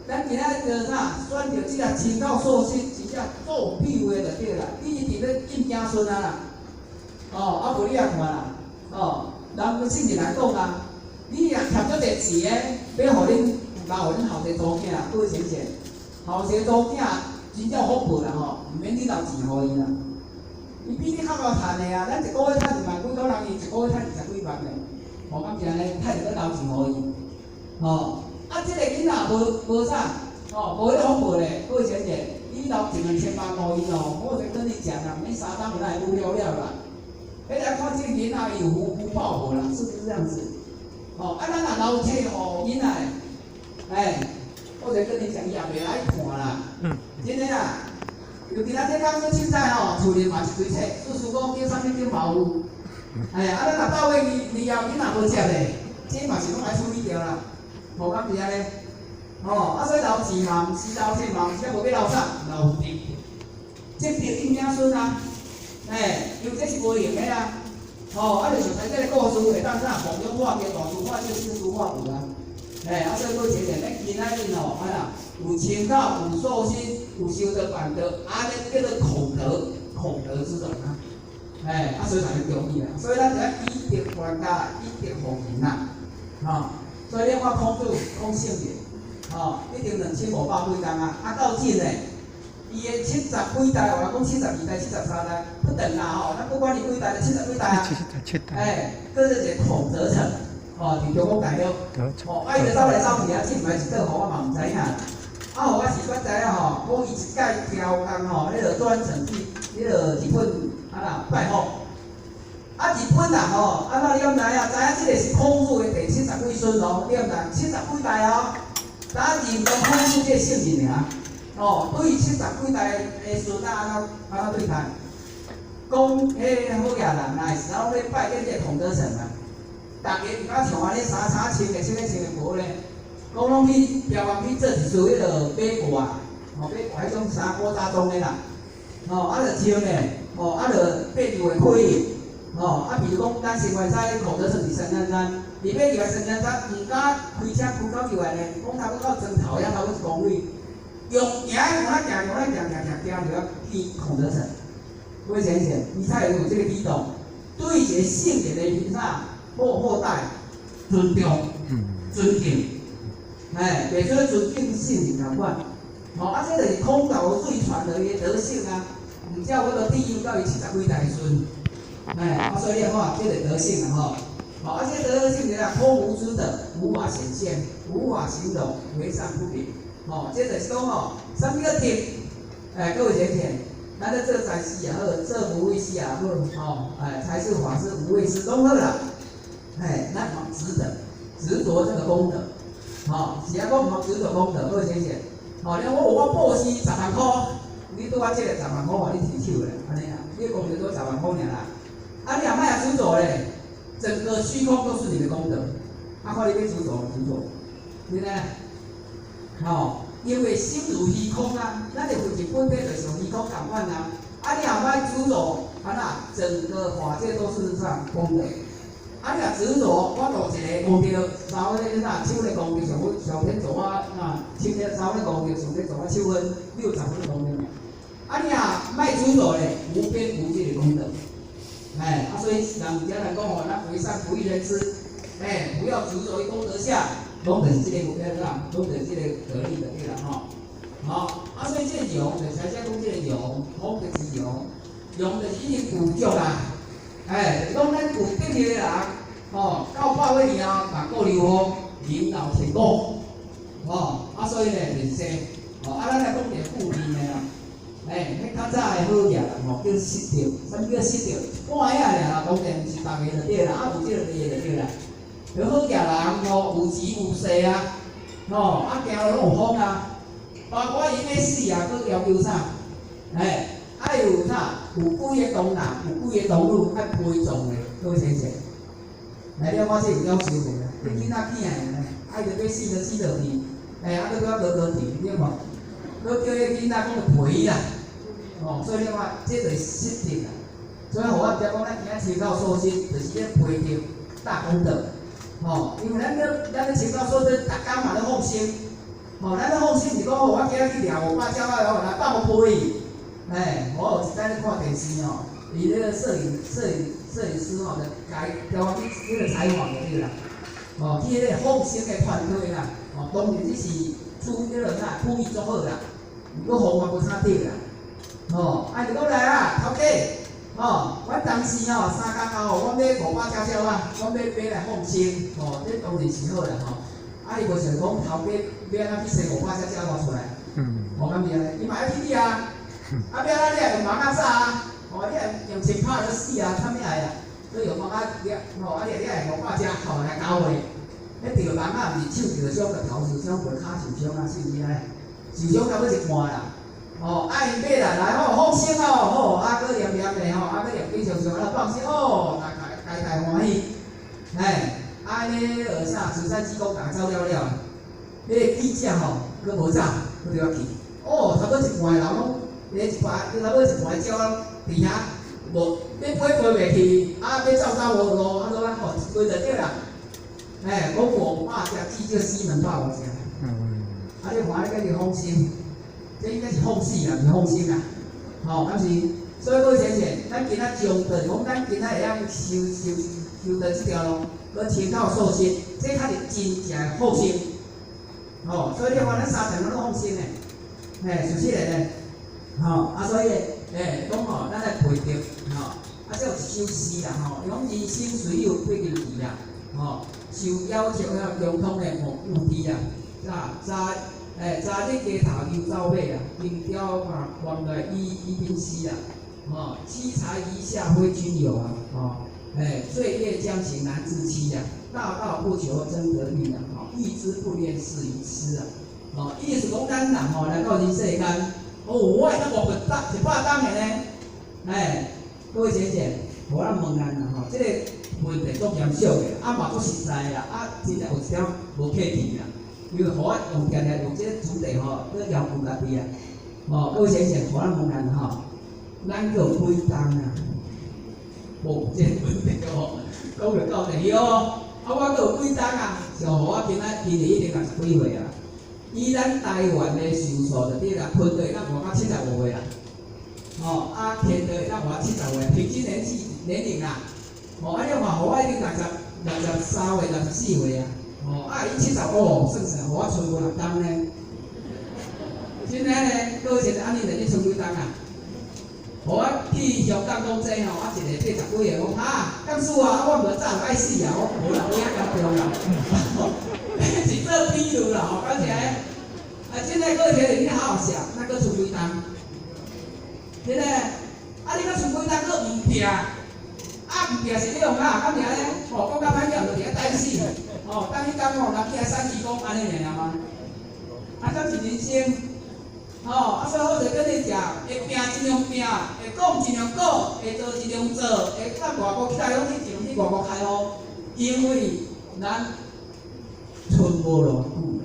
A: 咱今仔日啥選著這个清口素食，真正做屁話就對啦。你一定咧應子孫啊啦。哦，啊無你也看啦，哦，人聖人來講啊，你若欠足濟錢的，欲予恁留予恁後生查某囝，各位先生。後生查某囝真正有福報啦吼，毋免你留錢予伊啦。伊比你較𠢕趁的啊，咱一个月趁一萬幾箍，人伊一个月趁20幾萬呢。吼，敢是按呢？趁著閣留錢予伊。吼，啊，這個囡仔無無啥，吼，無彼個福報咧，各位先生，你留一兩千萬予伊哦，我就跟你講啦，你相當來無了了啦。彼來看這個囡仔有福福報無啦，是不是這樣子？哦，啊，咱若留冊予囡仔，哎，我就跟你講，伊也袂來看啦。真的啦，尤其咱這工做凊彩吼，厝裡嘛一堆冊，事實講叫啥物叫嘛有。哎，啊，咱若到尾伊以後囡仔無接咧，這嘛是攏愛處理掉啦。無敢是按呢？哦，啊，所以留錢嘛，毋是留錢嘛，毋是無欲留啥，留德。積德蔭子孫啊，哎，因為這是無用的啊。哦，啊，就像這個故事會當啥，奉養化經、大事化小、小事化無啊。哎，啊，所以閣一個，咱今仔日吼，啊啦，有清口，有素心，有修德辦德，按呢叫做孔德，孔德之人啊。哎，啊，所以才會中意啊。所以咱就愛以德傳家，以德報人啊。吼，所以你看孔子、孔聖人，吼，已經2500幾工啊，啊到今呢，伊的七十幾代，我講72代、73代，不等啦吼，咱不管你幾代，就七十幾代啊。哎，閣是一個孔德成，吼，佇中國大陸，吼，啊，伊就走來走去啊，這毋知是佗號，我嘛毋知影。啊，予我是捌知影吼，講伊一擺挑工吼，彼個專程去彼個日本啊啦拜訪。啊，日本啊吼，啊那你敢知影？知影這個是孔子的第七十幾孫哦，你敢知？七十幾代哦，咱認講孔子這個聖人爾。哦，對七十幾代的孫仔按怎按怎對待？講彼好額人來時候咧拜見這個孔德成啊，逐家毋敢像按呢衫衫穿的，穿的穿的無咧，講攏去標榜去做一束彼個馬褂，吼馬褂彼種衫古早裝的啦，吼啊就穿的，吼啊就爬入會開，吼啊比如講咱生活在孔德成佇三山山，伊爬入來三山山，毋敢開車開到入來呢，講差不多到磚頭遐差不多一公里。用行，用咧行，用咧行，行行行就去孔德成。各位先生，伊才會有這個舉動，對一個聖人的啥後後代尊重、尊敬，哎，袂做尊敬聖人共款。吼，啊，這就是孔老最傳的伊的德性啊，毋才有法度庇佑到伊七十幾代孫。哎，啊，所以你看，這個德性啊，吼，好，啊，這個德性就是空無之德，無法顯現，無法形容，為善不別。吼，這就是講吼，啥物叫德？哎，各位淺淺，咱咧做財師也好，做無畏師也好，吼，哎，財師、法師、無畏師攏好啦。哎，咱毋值得執著這個功德，吼，是啊，講毋執著功德，各位淺淺，吼，你講我我布施十萬箍，你拄仔這個十萬箍，予你提手咧，按呢啊，你的功德拄十萬箍爾啦。啊，你若莫也執著咧，整個虛空都是你的功德，啊，看你欲執著毋執著，你呢？吼，因為心如虛空啊，咱的佛性本體就是像虛空仝款啊。啊，你若莫執著，啊那整個法界都是啥功德。啊，你若執著，我做一個功德，三分咧啥手咧功德上上天做我啊，手咧三分功德上天做我手分60分功德。啊，你若莫執著咧，無邊無際的功德。哎，啊，所以人家人講吼，咱為善不欲人知，哎，不要執著於功德相。攏就是這個目標啦，攏就是這個道理就對啦吼。好，啊，所以這個容，就是才講這個容，福德之容，容就是已經具足啦。哎，就是講咱有德行的人，吼，到百歲以後，嘛閣留福，臨老天國，吼，啊，所以呢，就是說，吼，啊，咱來講一個負面的啦，哎，彼較早的好額人吼，叫失德，啥物叫失德？半影爾啦，當然毋是逐个就對啦，啊，有這個例就對啦。有好額人吼，有錢有勢啊，吼，啊行路攏有風啊，包括伊欲死啊，閣要求啥？哎，愛有啥？有幾个童男，有幾个童女愛陪葬的，各位先生。來，你看這有夭壽無啦？你囡仔囝的呢？啊，伊就欲死就死落去，哎，啊，閣閣高高啼，你看，閣叫彼个囡仔講陪啦，吼，所以你看，這就是失德啦。所以，予我才講，咱今仔清口素心，就是咧陪著大功德。吼，因為咱咧清口素心，逐工嘛咧放生，吼，咱咧放生是講，我今仔去掠500隻仔，來放予飛。哎，我有一擺咧看電視吼，伊那個攝影師吼，就共伊叫我去彼個採訪就對啦。吼，去彼個放生的團隊啦，吼，當然這是處彼個啥，處理足好啦，毋過方法無啥對啦。吼，啊，就講來啊，頭家，吼，阮當時吼3工後，阮買500隻鳥仔，阮欲買來放生，吼，這當然是好啦吼。啊，伊無想講頭家欲按怎去生500隻鳥仔出來。吼，敢是按呢？伊嘛愛去你啊，啊，欲按怎你愛用網仔紮啊，吼，你愛用槍拍就死啊，啥物愛啊？你用網仔掠，吼，啊你愛予百隻吼來交換。彼著網仔毋是手著傷，著頭受傷，無跤受傷啊，是毋是按呢？受傷到尾一半啦，吼，啊𪜶買來來吼，放生哦，吼，啊閣念念的吼，啊閣念經常常啊放生哦，大家皆大歡喜，嘿，啊按呢啥慈善機構逐家走了了，彼个記者吼閣無走，閣著去，哦，差不多一半的人攏，咧一半，差不多一半的鳥攏佇遐，無欲飛飛袂去，啊欲走走無路，啊怎啊吼，一堆就對啦，嘿，講五百隻，至少死200外隻。啊！你看，彼叫做放生，這應該是放死啦，毋是放生啦，吼，敢是？所以各位先生，咱今仔將就是講，咱今仔會曉修修修到這條路，閣親口受身，這較是真正的放生，吼。所以你看，咱三層攏放生的，嘿，事實的咧，吼。啊，所以欸，講吼，咱來培德，吼。啊，這有一首詩啦，吼，伊講人生雖有八根旗啦，吼，受夭壽了共通的莫有知啦。啊，昨欸，昨日街頭猶走馬啊，今朝嘛原來已已經死啦，吼，七財一下非君有啊，吼，欸，罪業將行難自棄啊，大道不求真得遇啊，吼，欲知不念是愚痴啊，吼，意思講咱人吼來到人世間，哦，我會當活100當的呢，欸，各位姐姐，予咱問咱啦吼，這個問題足嚴肅的，啊嘛足實在啦，啊真正有一點無客氣啦。因為予我用定定用這個主題吼，去要求家己啊，吼，各位先生，予咱問咱吼，咱閣有幾冬啊？哦，這個問題哦，講就到地哦，啊，我閣有幾冬啊？像予我今仔今年已經60幾歲啊，以咱台灣的壽數就對啦，分就會當活到75歲啦，吼，啊，天就會當活70歲，平均年紀年齡啦，吼，啊，你看，予我已經63歲、64歲啊。哦，啊，伊75，算算，予我賰無六冬呢。真的呢，各位先生，按呢，你賰幾冬啊？予我去香港講這吼，啊，一個80幾個講哈，幹事啊，我無早就愛死啊，我無啦，無遐嚴重啦。是做比喻啦，吼，講起來，啊，真的各位先生，你好好想，咱閣賰幾冬？真的，啊，你閣賰幾冬閣毋拼，啊，毋拼是你用啊？敢是按呢？吼，講較歹聽，就佇遐等死。哦，等彼工吼，人起來三鞠躬按呢爾嘛？啊，這是人生，吼，啊，所以好勢跟你食，會拼盡量拼，會講盡量講，會做盡量做，會到外國起來攏去盡量去外國開戶，因為咱賰無偌久啦。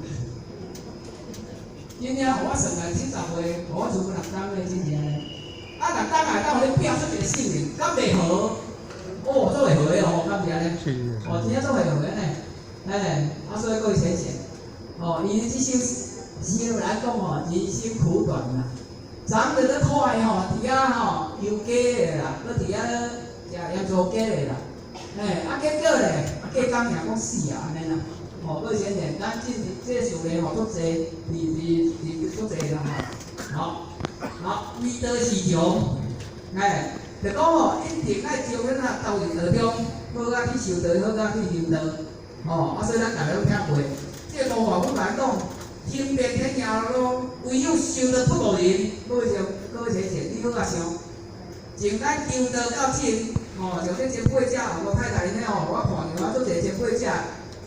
A: 真正予我算來70歲，予我賰六冬咧，真正咧。啊，六冬也當予你拼出一個性命，敢袂好？哦，足會好的哦，敢是按呢？哦，真正足會好的呢。哎，啊，所以各位先生，哦，伊這首詩來講吼，人生苦短啦，長得咧快吼，佇遐吼遊街的啦，閣佇遐食鹽酥雞的啦，哎，啊結果咧，啊過工爾講死啊，按呢啦，吼，各位先生，咱這這事例吼足濟，佇佇佇足濟啦吼，好，好，為道是常，哎，就講吼，一定愛將咱啊投入道中，好佳去修道，好佳去行道。吼，啊，所以咱逐家攏聽過，這個方法阮來講，行遍天涯路，唯有修道不誤人。各位想，各位先生，你好佳想，從咱求道到證，吼，像這前輩者，吳太太𪜶吼，我看著啊，足濟前輩者，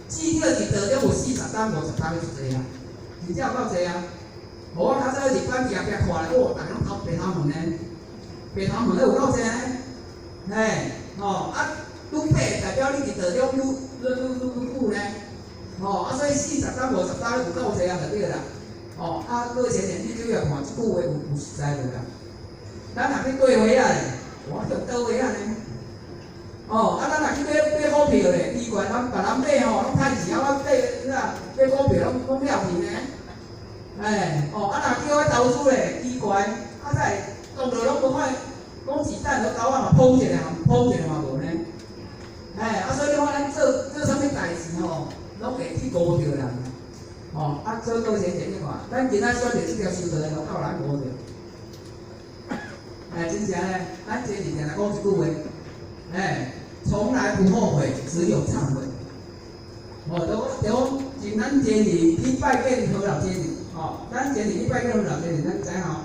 A: 至少佇道中有40冬、50冬的足濟啊，真正有夠濟啊。無我較早日本去後壁看咧，哦，逐家攏頭白頭毛呢，白頭毛咧有夠濟呢，嘿，吼啊，愈白代表你佇道中愈愈愈愈久呢，吼啊，所以40冬、50冬有夠濟啊，就對啦。吼啊，各位先生，你主要看這句話有有實在無啦？咱若去過花仔咧，我叫倒花仔呢。哦，啊，咱若去買買股票咧，奇怪，人別人買吼，攏趁錢，啊，我買啥買股票攏攏了去呢？哎，哦，啊，若叫我投資咧，奇怪，啊，再當落攏無看，講子彈都交我嘛捧一下，捧一下嘛無呢。哎，啊，所以你看咱做做啥物代誌吼，攏會去誤著人。吼，啊，所以各位先生你看，咱今仔選擇這條修道的路，夠人誤著。哎，真正咧，咱前日定定講一句話，哎，從來不後悔，只有懺悔。哦，就講就講，從咱前日去拜見何老先生，吼，咱前日去拜見何老前人，咱知吼。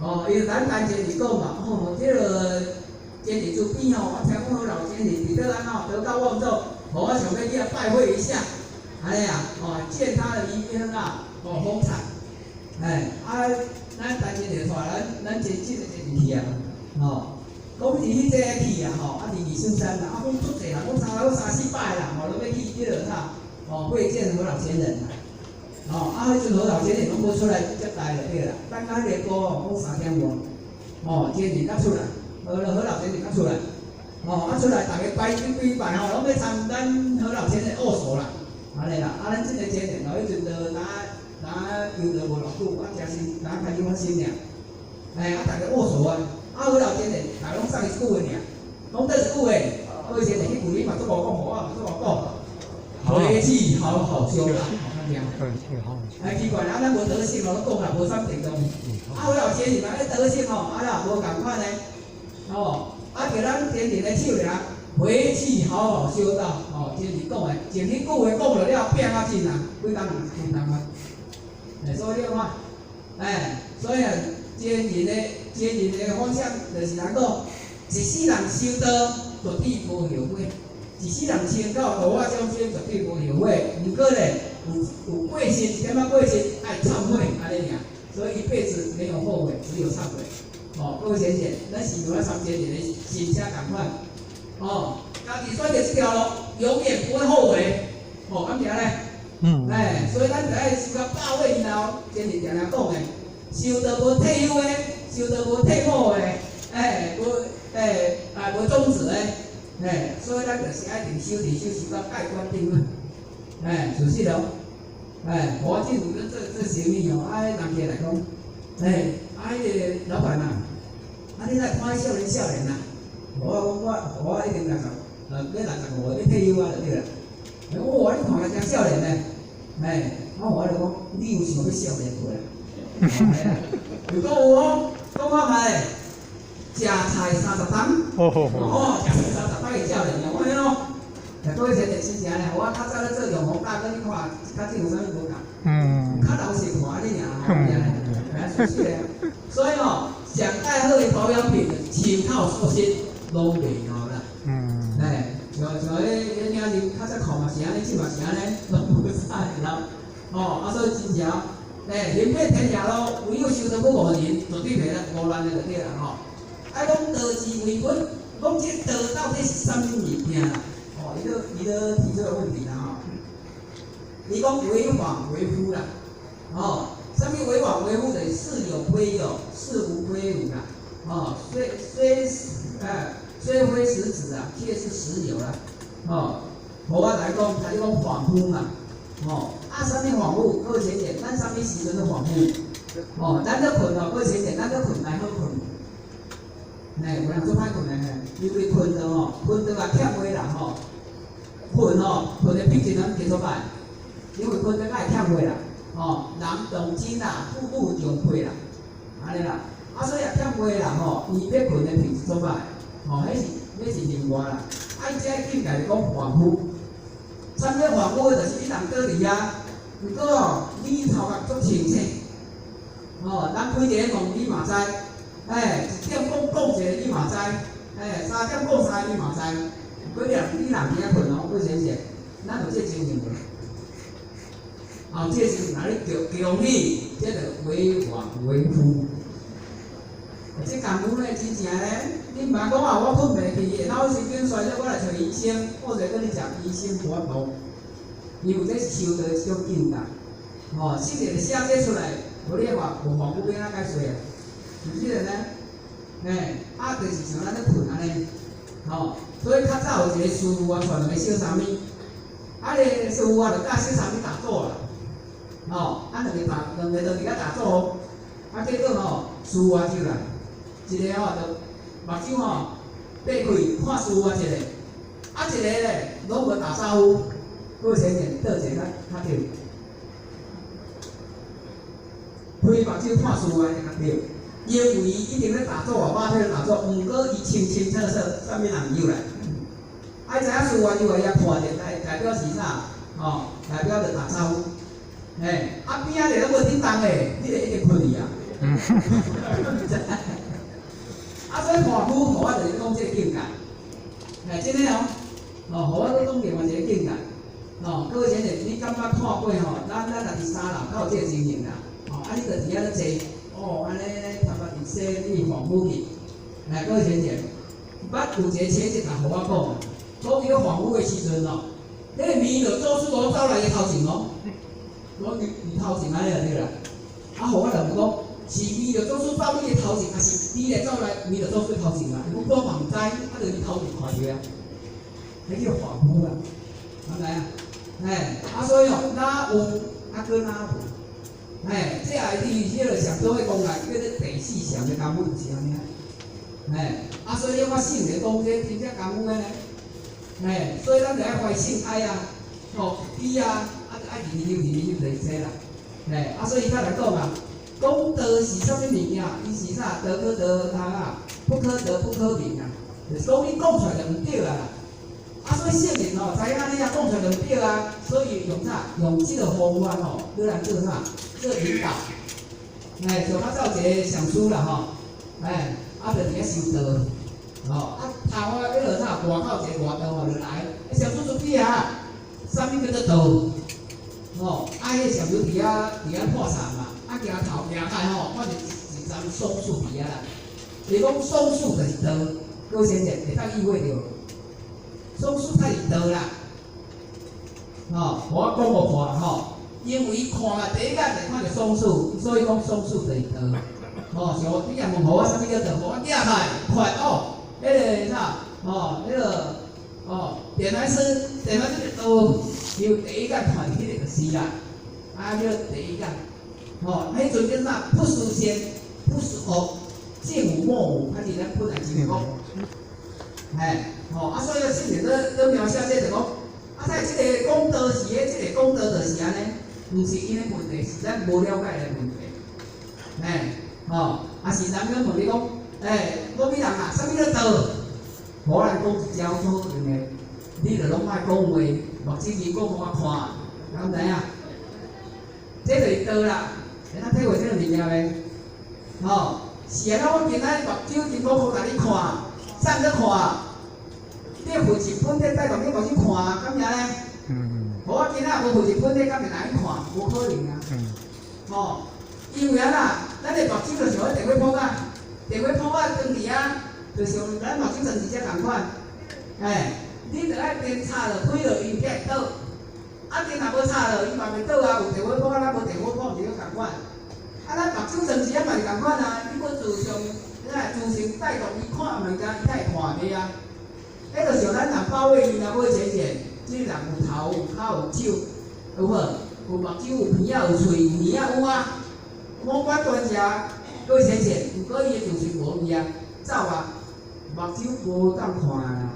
A: 哦，因為咱單前日講嘛，哦，這个前日厝邊吼，我聽講何老前人佇倒安怎德高望重，哦，我想欲去遐拜會一下，按呢啊，哦，見他的遺孀啊，哦，風采，哎，啊，咱單前日帶咱咱前這個前日去啊，吼，講是彼這个去啊，吼，啊，佇二聖山啦，啊，講足濟人，講三講三四百人，吼，攏欲去彼个啥，哦，會見何老前人啊。哦，啊，彼陣何老前人攏無出來接待就對啦。等到彼个歌哦，講3點外，哦，前人才出來，何何老前人才出來，哦，啊出來，逐家排幾排吼，攏欲參咱何老前人握手啦，按呢啦，啊，咱這个前人哦，彼陣就若若遊了無偌久，啊，誠新，若開始發生爾，哎，啊，逐家握手啊，啊，何老前人，逐家攏送伊一句話爾，講佗一句話，各位前人彼句你嘛足無講，我嘛足無講，回去好好修啦。哎，奇怪，啊，咱無德性哦，攏講啦，無啥行動。啊，何老前人嘛，彼德性吼，啊啦，無仝款呢。哦，啊，著咱前人的手爾，回去好好修道。哦，前人講的，前彼句話講落了，變啊真啊，幾工人孤單啊。哎，所以你看，哎，所以啊，前人的方向就是按怎講，一世人修道，絕對無後悔；一世人成到度我眾生，絕對無後悔。毋過咧，有過失，一點仔過失，愛懺悔，按呢爾。所以一輩子沒有後悔，只有懺悔。哦，各位淺淺，咱是用咱三千人的心車仝款。哦，家己選擇這條路，永遠不會後悔。哦，敢聽咧？嗯。哎，所以咱就愛修到百位以後，前日定定講的，修道無退休的，修道無退伍的，哎，無哎啊無終止的，哎，所以咱就是愛直修直修修到蓋棺定論。哎，事實哦。哎，我進入這生意哦，啊，人客來講，哎，啊，彼个老闆啊，啊，你來看彼少年少年啊，我我我已經六十，欲65，欲退休啊就對啦。哇，你看起來誠少年呢，哎，我就講，你有想欲少年無啦？如果有哦，講看覓，食菜30冬，哦，食菜30冬會少年哦，安呢咯。各位先生真正咧，我較早咧做永鴻大哥，你看較這有啥物無仝？較老實看你爾，吼，爾，是的。所以吼，上蓋好的保養品，深透塑身，攏袂老啦。哎，像彼彼領日較早看嘛是按呢，這嘛是按呢，攏無啥會老。哦，啊，所以真正，哎，行遍天下路，唯有修道不誤人，絕對袂來誤亂的就對啦吼。愛講道之為本，講這道到底是啥物物件啦？哦，伊都提出個問題啦吼。伊講為妄為虛啦，哦，啥物為妄為虛？就是似有非有，似無非無啦。哦，雖非實子啊，卻是實有啦。哦，無我來講，他就講恍惚嘛。哦，啊，啥物恍惚？各位淺淺，咱啥物時陣咧恍惚？哦，咱咧睏哦，各位淺淺，咱咧睏來好睏。哎，有人足歹睏的嘿，因為睏著吼，睏著也欠話啦吼。睏吼，睏的品質攏加足歹，因為睏著較會欠話啦。吼，人動真啦，富富重配啦，按呢啦。啊，所以也欠話啦吼，伊欲睏的品質足歹，吼，彼是另外啦。啊，伊這個境界就講恍惚，啥物叫恍惚？就是你人倒佇遐，毋過哦，你頭殼足清醒，吼，人開一个門你嘛知，哎，一點講講一个你嘛知，哎，三點講三个你嘛知。毋過你人佇遐睏哦，過先生，咱有這個經驗無？哦，這時陣若你著強你，這就為妄為虛。這功夫咧，真正咧，你毋通講啊，我睏袂去，下晝神經衰弱，我來揣醫生。我就跟你講，醫生無法度，因為這是修道一種境界。吼，聖人寫這出來，無你話無恍惚欲按怎解釋啊？是毋是呢？嘿，啊，就是像咱咧睏按呢，吼，所以較早有一个師父啊，帶兩个小沙彌，啊，个師父啊，就教小沙彌打坐啦，吼，啊，兩个就佇遐打坐哦，啊，結果吼，師父就來，一个吼就目睭吼擘開看師父一个，啊，一个咧攏無打招呼，各位淺淺，佗一个較對？開目睭看師父的較對。因為伊一定咧打坐啊，肉體咧打坐，毋過伊清清楚楚，啥物人入來。啊，伊知影師父入來，伊也看者，代表是啥？吼，代表著打招呼。嘿，啊邊仔咧攏無振動的，你就一定睏去啊。啊，所以凡夫予我就是講這個境界，嘿，真的哦，哦，予我閣講另外一個境界，哦，各位先生，你感覺看過吼？咱若佇三樓較有這個情形啦，哦，啊，你就佇遐咧坐，哦，按呢頭髮佇洗，你恍惚去，來，各位先生，捌有一個親戚來予我講，講伊咧恍惚的時陣哦，彼個面就做出我走來伊頭前哦，講伊頭前按呢就對啦，啊，予我就問講，是面就做出走你的頭前，還是你來走來面就做出頭前啊？伊講我嘛毋知，啊，就伊頭前看著啊，彼叫恍惚啦，明知影？嘿，啊，所以哦，哪有啊，閣哪無？嘿，這也是彼個上祖咧講來，叫做第四禪的功夫就是按呢。嘿，啊，所以我聖人講這真正功夫的呢。嘿，所以咱就愛懷聖愛啊，吼，悲啊，啊，愛認真修，認真修就是這啦。嘿，啊，所以他來講啊，講道是啥物物件？伊是啥？道可道啊，不可得不可名啊。就是講你講出來就毋對啊啦。啊，所以聖人吼，知影按呢啊，講出來就毋對啊，所以用啥？用這個方法吼，來做啥？做引導。哎，像較早一個上師啦吼，哎，啊，就佇遐修道，吼，啊，頭啊，彼落啥？外口一個外道吼，就來，上師出去啊，啥物叫做道？吼，啊，彼個上師佇遐破茶嘛，啊，行頭行開吼，看著一叢松樹佇遐啦。伊講松樹就是道，各位先生會當意會著。松樹才是道啦，吼，我講予看吼，因為看啊，第一眼就看著松樹，所以講松樹就是道。吼，像你若問予我啥物叫道，予我舉來看哦，彼個啥，吼，彼個哦，電來師，電來師就是道，因為第一眼看著彼個就是啦，啊叫第一眼，吼，彼陣叫啥？不思善，不思惡，見有莫有，較是咱本來就講，嘿。吼，啊，所以聖人咧描寫這就講，啊，在這個講道時的這個講道就是按呢，毋是𪜶的問題，是咱無了解的問題。嘿，吼，啊是人咧問你講，欸，某物人啊，啥物叫道？無人講一招好用的，你就攏莫講話，目睭伊講予我看，敢知影？這就是道啦，會當體會這個物件袂？吼，是按怎我今仔日目睭金剛箍共你看，啥物看？你佛是本體帶動你目睭看，敢爾呢？無我今仔無佛是本體，敢會來看？無可能啊！吼，因為按怎？咱的目睭就像彼電火泡仔，電火泡仔當佇遐，就像咱目睭算是這仝款。哎，你著愛電插落開落，伊才會倒。啊，電若無插落，伊嘛袂倒啊。有電火泡仔，咱無電火泡，毋是仝款。啊，咱目睭算是啊嘛是仝款啊。你無自上，自性帶動伊看物件，伊才會看袂啊。彼就像咱人包尾爾，若欲淺淺，這個人有頭有跤有手，有無？有目睭有鼻仔有喙有耳仔有啊。五官端正，閣淺淺，毋過伊的自信無去啊，走啊，目睭無當看啦，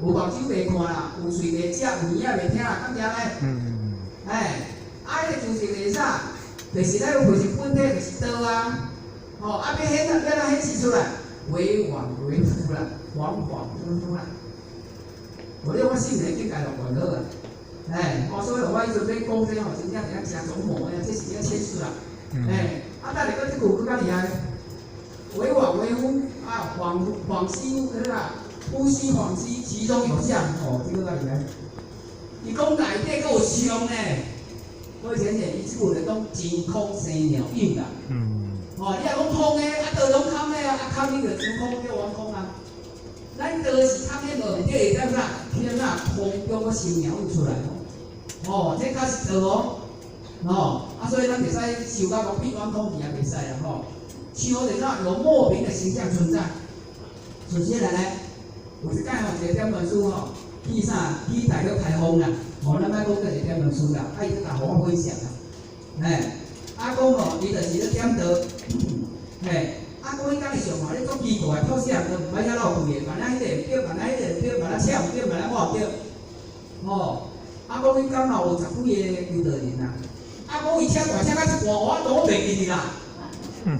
A: 有目睭袂看啦，有喙袂食，有耳仔袂聽啦，敢爾呢？哎，啊，彼個自性就是啥？就是咱有佛性本體，就是道啊。吼，啊，欲顯啊，欲按怎顯示出來？為往為復啦，恍恍惚惚啦。無你我聖人境界就懸好啊。哎，哦，所以我彼陣欲講這吼，真正是誠琢磨的，這是誠謙虛啦。哎，啊，等下閣這句閣較厲害，為往為復啊，恍恍兮啦，呼吸恍兮，其中有相，哦，這個較厲害。伊講內底閣有相呢，各位淺淺，伊這句就講真空生鳥影啦。哦，你若講空的，啊道攏空的啊，啊空你就真空叫頑空啊。咱道是空的無毋對，會當啥？天啊，空中閣生鳥影出來哦。哦，這較是道哦。哦，啊，所以咱袂使想到講變頑空去也袂使啦吼。像就是啥有莫名的形象存在。首先來呢，有一擺吼，一個點傳師吼，去啥？去大陸開放啦。哦，咱莫講這是點傳師啦，啊，伊閣共予我分享啦。嘿，啊講吼，伊就是咧點道，嘿，啊講彼工的上吼，咧足奇怪，透死人都毋捌遐落氣的，萬仔彼个毋對，萬仔彼个毋對，萬仔車毋對，萬仔我毋對。吼，啊講彼工吼有十幾个修道人啊，啊講伊車大車到一半，我都袂記得啦。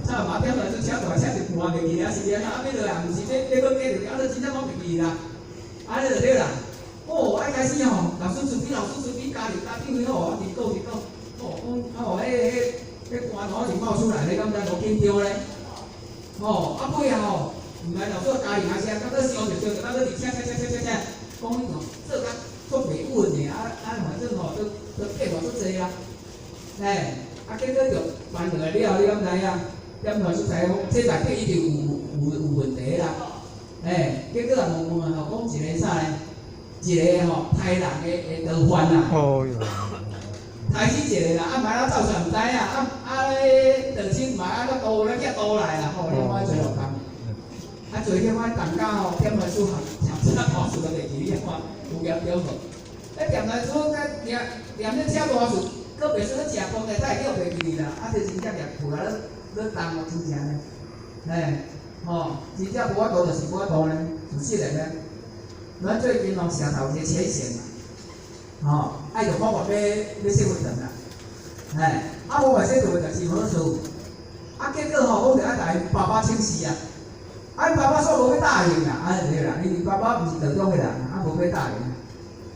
A: 啥嘛點來做車大車一半袂記得，啊是按怎？啊欲落來毋是欲閣加落，啊你真正講袂記啦。按呢就對啦。哦，啊開始吼，老師出去，老師出去，家己家長吼，啊佇講佇講，哦，講大事冒出來，你敢知無緊張咧？吼，啊尾啊吼，毋知老師家己阿聲，感覺燒著燒著，感覺佇車車車車車車，講你吼做甲足袂穩的，啊啊反正吼都都變化足濟啊，嘿，啊結果就辦落來了，你敢知影？點來出知講，這內底一定有問題啦，嘿，結果也問問吼，講一個啥咧？一個吼刣人的的逃犯啦。
B: 哦喲。
A: 刣死一個啦，啊，嘛啊走出來毋知影，啊啊咧鄧清嘛啊個刀咧寄刀來啦，吼，你看做落工。啊，做遐款重工吼，點來煮合合啥大事都袂記，你看有嚴重無？咧點來煮，甲念念咧食大事，閣袂說咧食飯的，才會叫袂記啦。啊，這真正掠苦來咧咧重哦，真正呢，嘿，吼，真正無法度就是無法度呢，事實的呢。咱最近哦，城頭一個淺顯嘛，吼，愛著發願欲欲說佛堂啦，嘿，啊，無話說佛就是好事，啊，結果吼，講著愛共𪜶爸爸請示啊，啊，𪜶爸爸煞無欲答應啦，啊對啦，因為爸爸毋是道中的人，啊，無欲答應，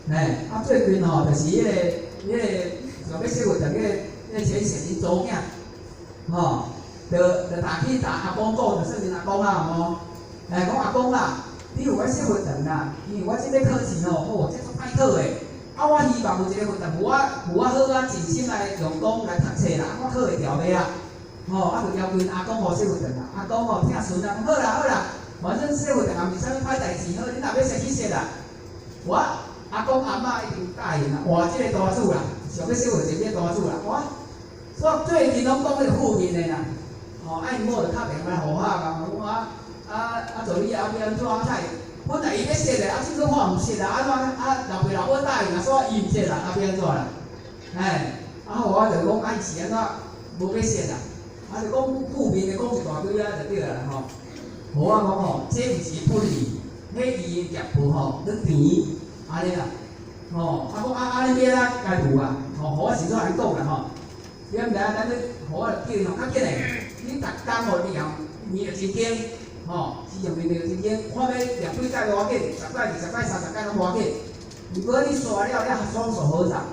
A: 嘿，啊，最近吼，就是彼個想欲說佛堂彼個淺顯𪜶查某囝，吼，就打去打阿公講，就算𪜶阿公啊，吼，哎，講阿公啊。你有愛說佛堂啦，因為我這欲考試吼，哦，這足歹考的。啊，我希望有一個佛堂，予我好啊靜心來用功來讀冊啦，我考會牢袂啊？吼，啊，就要求𪜶阿公予說佛堂啦。阿公吼疼孫啊，講好啦好啦，反正說佛堂也毋是啥物歹代誌，好，你若欲說去說啦。我阿公阿嬤已經答應啦，換這個大主啦，想欲說佛堂這個大主啦，我所以最近攏講彼個負面的啦，吼，啊𪜶某就敲電話予我講，我。啊啊！助理啊，欲按怎啊？才本來伊欲說的，啊，這個看毋說啦，按怎啊？老爸老母答應啊，所以伊毋說啦，啊，欲按怎啦？哎，啊，我就講啊，伊是按怎無欲說啦？啊，就講負面的講一大堆啊，就對啦吼。無我講吼，這毋是本意，彼伊的業報吼，咧甜，按呢啦，吼，啊講啊啊，你欲按怎該付啊？吼，予我是怎按呢講啦吼？你毋知影，咱咧，予我叫伊吼，較緊的，你逐工吼念念真經。吼，是用念念真經，看欲念幾擺無要緊，十擺、20擺、30擺攏無要緊。如果你刷了了雙手合掌，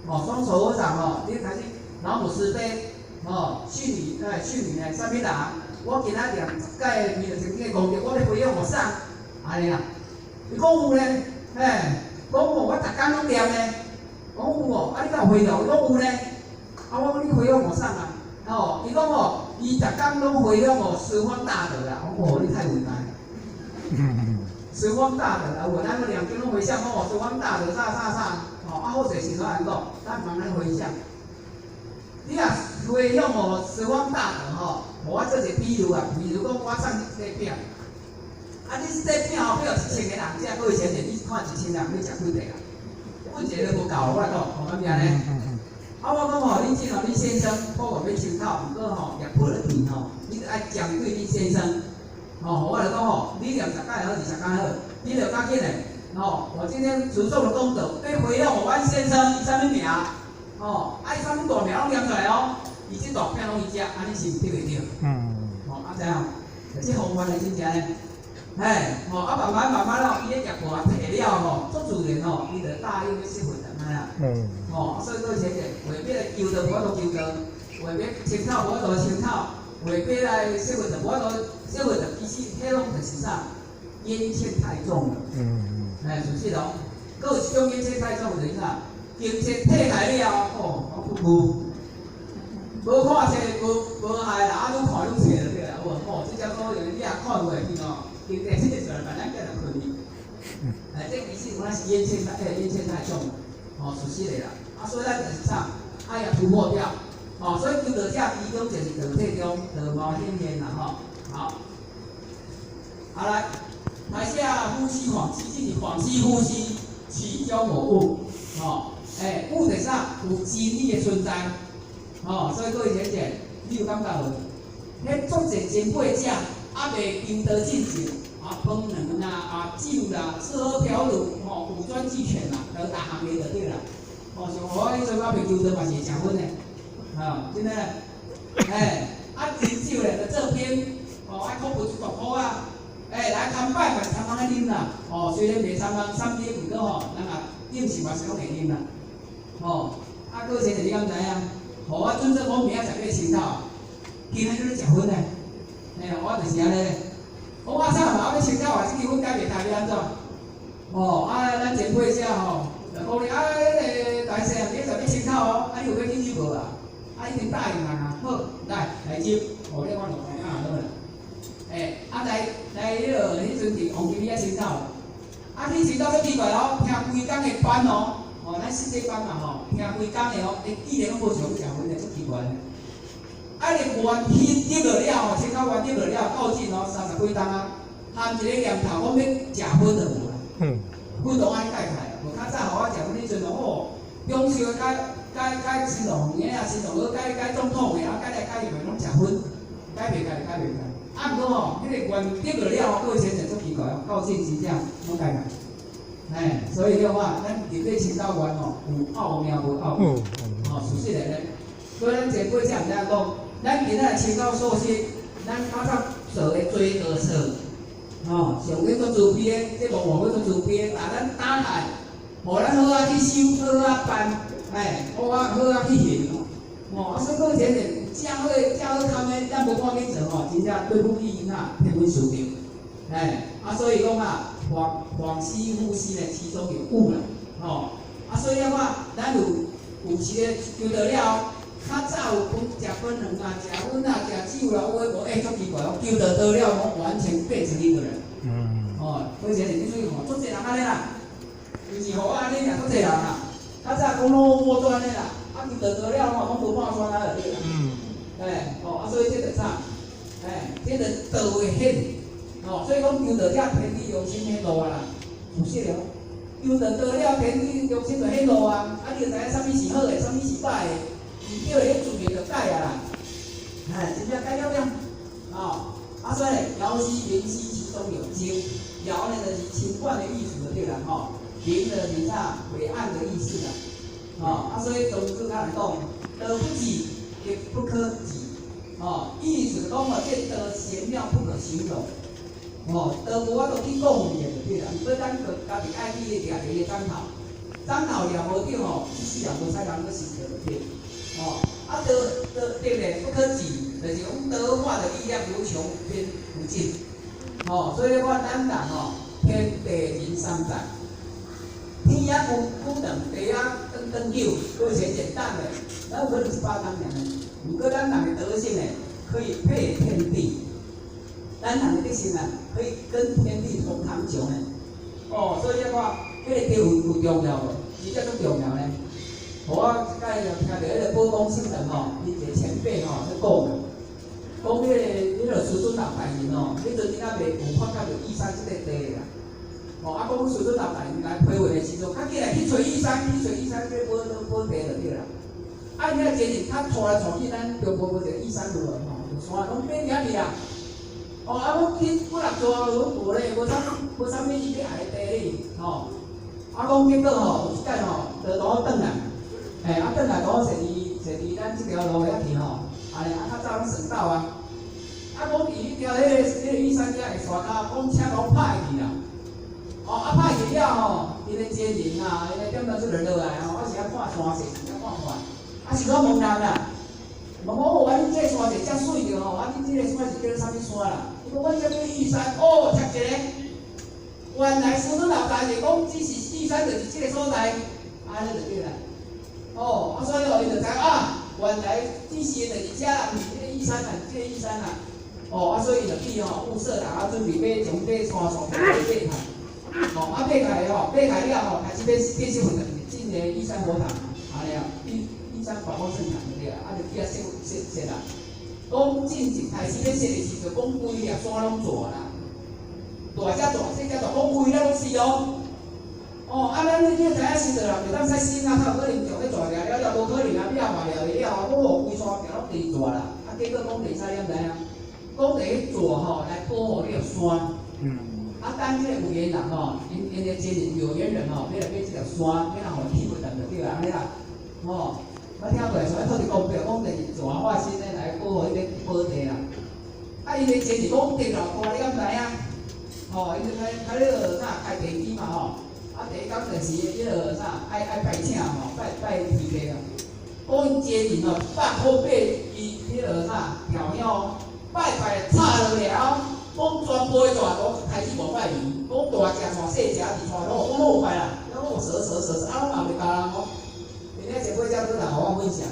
A: 吼，雙手合掌吼，你開始老母慈悲，吼，訓你哎，訓你呢，啥物人？我今仔念十擺彌勒真經的功德，我欲回向予啥？按呢啦。伊講有咧，嘿，講有我逐工攏念呢。講有哦，啊你敢有回向？伊講有咧。啊我講你回向予啥啊？吼，伊講吼。伊逐工攏回向予十方大德啦，我講哦，你太偉大了。十方大德啊，有咱個念經攏回向哦，十方大德啥啥啥，吼啊好勢時陣按呢講，咱毋通按呢回向。你若回向予十方大德吼，予我做一個比喻啊，比如講我送你這餅，啊你這餅吼予1000個人食，各位先生，你看1000人欲食幾塊啊？阮一個都無夠，我來講，吼敢毋是按呢？啊，我講吼，恁這吼，恁先生好願欲清口，毋過吼業報咧甜吼，你著愛針對恁先生，吼，我來講吼，你念十擺好，20擺好，你著較緊的，吼，我今天持誦的功德，欲回向予阮先生，伊啥物名？吼，啊伊啥物大名攏念出來哦，伊這大餅攏伊食，按呢是毋對會著？吼，啊知影無？這方法是真正的，嘿，吼，啊慢慢慢慢咯，伊咧業報啊提了吼，足自然吼，伊就答應欲說佛堂啊啦。吼，所以各位先生，話欲來求道無法度求道，話欲清口無法度清口，話欲來說佛堂無法度說佛堂，其實彼攏就是啥？冤欠太重了。哎，是毋是咯？閣有一種冤欠太重就是啥？經冊退開了吼，我無無看冊，無無害啦，啊，愈看愈冊就對啦，有無？吼，這叫做你也看袂去吼，經冊這個出來，慢慢叫人困去。哎，這其實有影是冤欠太，冤欠太重了，吼，事實的啦。啊，所以咱就是啥？愛予突破掉，吼，所以求道者其中就是道體中道貌顯現啦，吼。好，好來，台下呼吸恍兮，這是恍兮呼吸，其中有悟，吼，欸，悟就是啥？有真理的存在，吼，所以各位淺淺，你有感覺無？彼足濟前輩者，猶未求道進前，啊，飯卵啦，啊，酒啦，吃喝嫖賭，吼，五專俱全啦，都逐項的就對啦。吼，像我彼陣猶未求道嘛是會食薰的，吼，真的，欸，啊，啉酒咧，就做兵，吼，愛考分數大箍啊，欸，來參拜嘛是參通愛啉啦，吼，雖然袂參通三啉，毋過吼，人也應酬嘛是攏會啉啦，吼，啊，閣先生你敢知影？予我準則講明仔載欲清口，今仔日咧食薰呢，嘿，我就是按呢。我阿嫂嘛，我欲穿口啊，這支薰改袂開，欲按怎？哦，啊，咱前輩者吼，就講你啊，彼個大細漢你就欲穿口哦，啊，你有欲去酒無啊？啊，一定答應人啊，好，來來酒，哦，你看就知影好啦。欸，啊來來，彼落彼陣佇王金里遐穿口，啊去穿口足奇怪哦，聽規工的班哦，哦，咱四這班嘛吼，聽規工的哦，欸，竟然攏無想欲食薰的，足奇怪的。啊，你願彼入落了吼，穿口願入落了，到今哦三十幾冬啊，含一个念頭講欲食薰都無啦。薰都按呢改開啊，無較早予我食薰彼陣哦，中秋甲甲甲新郎的啊，新郎閣改改總統的啊，改來改去攏食薰，改袂開，改袂開。啊，毋過吼，彼個願得落了後，各位先生足奇怪哦，到今真正攏改開。嘿，所以你看，咱入咧清道願吼，有奧妙無奧妙？吼，事實來咧。所以咱前輩才毋知影講，咱今仔清道素食，咱較早做的罪過錯，吼，上緊做慈悲的，這無外做慈悲的，共咱打開，予咱好仔去修，好仔辦，嘿，好仔好仔去行。吼，啊，所以講前面正好正好坎的，咱無趕緊做吼，真正對不起𪜶仔，天阮輸著。嘿，啊，所以講啊，恍兮惚兮呢，其中有悟啦，吼，啊，所以你看，咱有有時咧求道了，較早有講食檳榔啊、食薰啊、食酒啦，有的無，欸，足奇怪哦，求著道了，攏完全變成一個人。哦，以前你注意看，足濟人按呢啦，毋是予我按呢爾，足濟人啦。較早講攏我做按呢啦，啊，求著道了吼，攏無半山啊就對啦。欸，哦，啊，所以這就啥？欸，這就道會顯，哦，所以講求道者天地良心顯露啊啦，有實哦。求著道了，天地良心就顯露啊，啊，你就知影啥物是好的，啥物是歹的，毋對的，自然就改啊啦。哎，真正改了了，哦，啊，所以爻兮明兮，其中有精。爻呢，就是清官的意思就對啦，吼。明就是啥？晦暗的意思啦，吼。啊，所以莊子較來講，道不至，亦不可及，吼。意思講哦，這道玄妙不可形容，吼，道無法度去講伊的就對啦。毋過咱就家己愛去掠著伊的指頭，指頭掠無著吼，這世人無使人閣成就就對。吼，啊道道對咧，不可及，就是講道化的力量無窮無邊無盡。吼，所以我咱人吼，天地人三才，天仔久久長，地仔長長久，閣是簡單的，咱有可能100冬爾呢。毋過咱人的德性呢，可以配天地，咱人的德性啊，可以跟天地同長久呢。哦，所以你看，彼個德有有重要無？真正足重要呢。我這擺就聽著彼個寶光聖人吼，伊一個前輩吼咧講啊，講彼個師尊老大人吼，彼陣囡仔未有發覺著玉山這個地啦。吼，啊，講師尊老大人來批文的時陣，較緊來去揣玉山，去揣玉山這個寶寶地就對啦。啊，伊遐前日較帶來帶去咱中國無一個玉山路吼，有山攏變遐去啊。哦，啊，阮去幾若座攏無咧，無啥無啥物伊欲愛的地理，吼。啊，講結果吼，有一擺吼，就當我轉來。嘿，啊，轉來拄好踅佇咱這條路遐去吼，按呢啊，較早攏省道啊。啊，講佇彼條彼個玉山遮的山跤，講車攏歹去啦。哦，啊歹去了吼，𪜶的親人啊，𪜶的點鐘出來落來吼，啊是愛看山勢，是愛看看。啊是怎問人啦？問講哦，啊恁這個山勢遮媠著吼，啊恁這個山是叫做啥物山啦？伊講阮這叫玉山，哦，插一个。原來師尊老大是講，只是玉山就是這個所在，按呢就對啦。哦，啊所以哦，伊就知啊，原來只是就是遮啦，毋是這個玉山啦，這個玉山啦。哦，啊所以伊就去吼物色人啊，準備欲將這山山買起來。哦，啊買起來吼，買起來了吼，開始欲變小份，進個玉山佛堂，按呢啊，玉玉山寶光聖堂就對啦，啊就去遐設設設啦。講進前開始欲設的時陣，講規粒山攏大啦，大遮大，細遮大，講規粒攏是哦。哦，啊，咱你知影修道人袂當使心啊，才有可能將這大掠了了，無可能啊，掠嘛掠袂了啊，講哦，規山行攏佇大啦，啊，結果講袂使，你毋知影？講佇彼蛇吼來保護這個山。啊，等這個有緣人吼，𪜶的親人有緣人吼，欲來買這條山，欲來予起不斷就對啊，按呢啦，吼，我聽過，所以土地公廟講就是蛇化身的來保護彼個寶地啦。啊，伊的錢是講地偌大，你敢知影？吼，伊就開開彼個啥開地基嘛吼，啊，第一工就是彼個啥愛愛拜請吼，拜拜天地啊。講𪜶一個人哦，100箍8支彼落啥調香，拜拜插落了，講全部的大都開始無拜伊，講大食帶細食，二帶滷，講攏有拜啦，攏有蛇蛇蛇，啊攏嘛袂咬人哦。因咧前輩才倒來予我分享。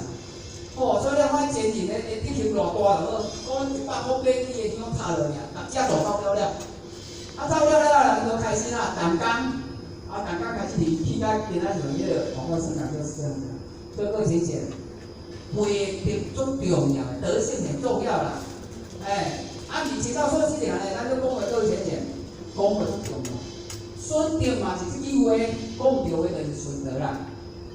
A: 哦，所以你看前人的德行偌大就好，講100箍8支的香插落爾，逐隻都走了了。啊，走了了，人就開始啦，動工，啊，動工開始去去到今仔日彼个黃國生長就是這樣子。所以各位姐姐，培德足重要的，德性很重要啦。欸，啊，毋是清教說這爾呢，咱閣講話各位淺顯，講話足重要。順德嘛是這句話，講對話就是順德啦。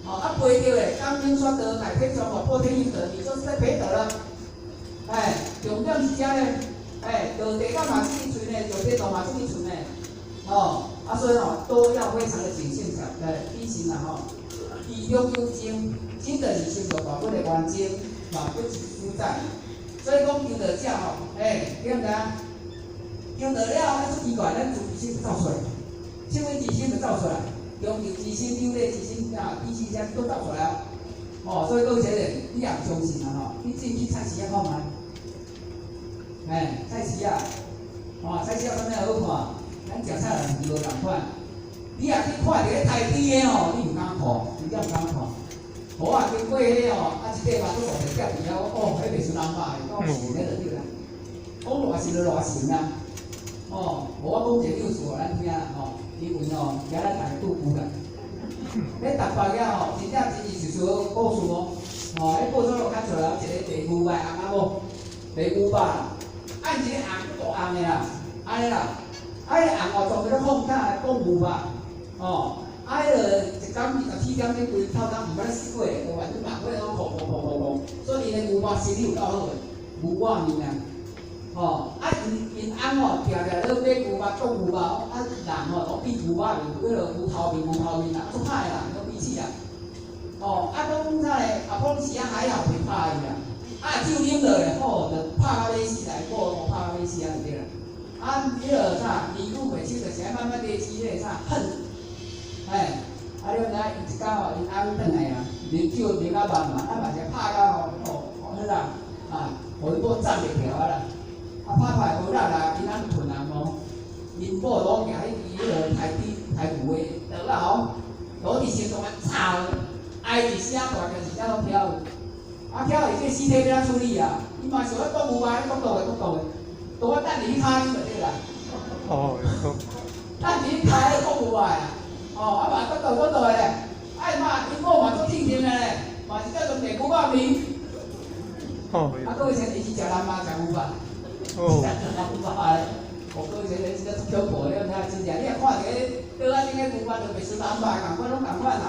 A: 哦，啊，培德的，講經說道，開天窗，破天陰德，你就是在培德了。欸，重點是遮呢，欸，道地干嘛這個喙呢？道地道嘛這個喙呢？哦，啊，所以吼，都要非常的謹慎小，來提醒啦吼。義中有情，真就是心著大本的冤情，嘛不是實在。所以講求道者吼，欸，對毋對啊？求道了，啊，足奇怪，咱慈悲心就走出來，懺悔之心就走出來，恭敬之心、頂禮之心啊，彼此遮都走出來啊。哦，所以各位姐姐，你也毋相信啊吼？你進去菜市仔看覓？欸，菜市仔，哦，菜市仔啥物好看？咱食菜人是無仝款。你若去看著彼刣豬的吼，你毋敢看，真正毋敢看。我啊經過彼吼，啊一塊肉都大塊夾佇遐，哦，彼袂輸人肉的，講是彼就對啦。講偌神就偌神啊！哦，無我講一個故事予咱聽啦吼，因為吼，今仔逐家拄久啦。彼台北遐吼，真正真真實實的故事哦。吼，彼報紙路較出來一個賣牛肉的翁仔某，賣牛肉啦，啊，𪜶一個翁足大翁的啦，按呢啦，啊，彼個翁哦，專門咧放假講牛肉，哦，啊，彼个一工24點咧規透冬毋捌死過，都反正肉尾攏空空空空空，所以𪜶的牛肉生意有夠好的，牛肉麵啊，吼，啊，𪜶翁吼，定定咧買牛肉講牛肉，啊，人吼攏變牛肉麵，彼落牛頭面牛頭面啊，足歹啦，攏彼此啊。哦，啊，講啥咧？啊，講時啊還好袂拍伊啦，啊，酒啉落咧，吼，就拍到欲死來，過拍到欲死啊，就對啦。啊，彼落啥，年久袂手，就是愛慢慢累積彼个啥恨，哎，啊，你知影伊一工吼，𪜶翁轉來啊，啉酒啉較慢嘛，啊嘛是拍到吼，哦，彼啦，啊，予𪜶某站袂牢啊啦，啊拍拍無力啦，𪜶翁困啊吼，𪜶某攏舉彼支彼落刣豬刣牛的刀仔吼，攏佇身上啊插，挨一聲大叫一聲攏跳去，啊跳去這個屍體欲按怎處理啊？伊嘛想欲擋牛肉，擋倒的擋倒的，都我等你去敲你就對啦。
B: 哦，
A: 等你去敲彼個擋牛肉啊！哦，啊嘛擋倒擋倒的咧，啊嘛𪜶某嘛足天真的咧，嘛是叫做賣牛肉麵。
B: 哦。
A: 啊，各位先生，伊是食人肉食牛肉？
B: 哦。
A: 食人肉咧，哦，各位先生，真正足恐怖，你知影真正，你若看著彼桌仔頂彼牛肉，就袂輸人肉仝款，攏仝款啦。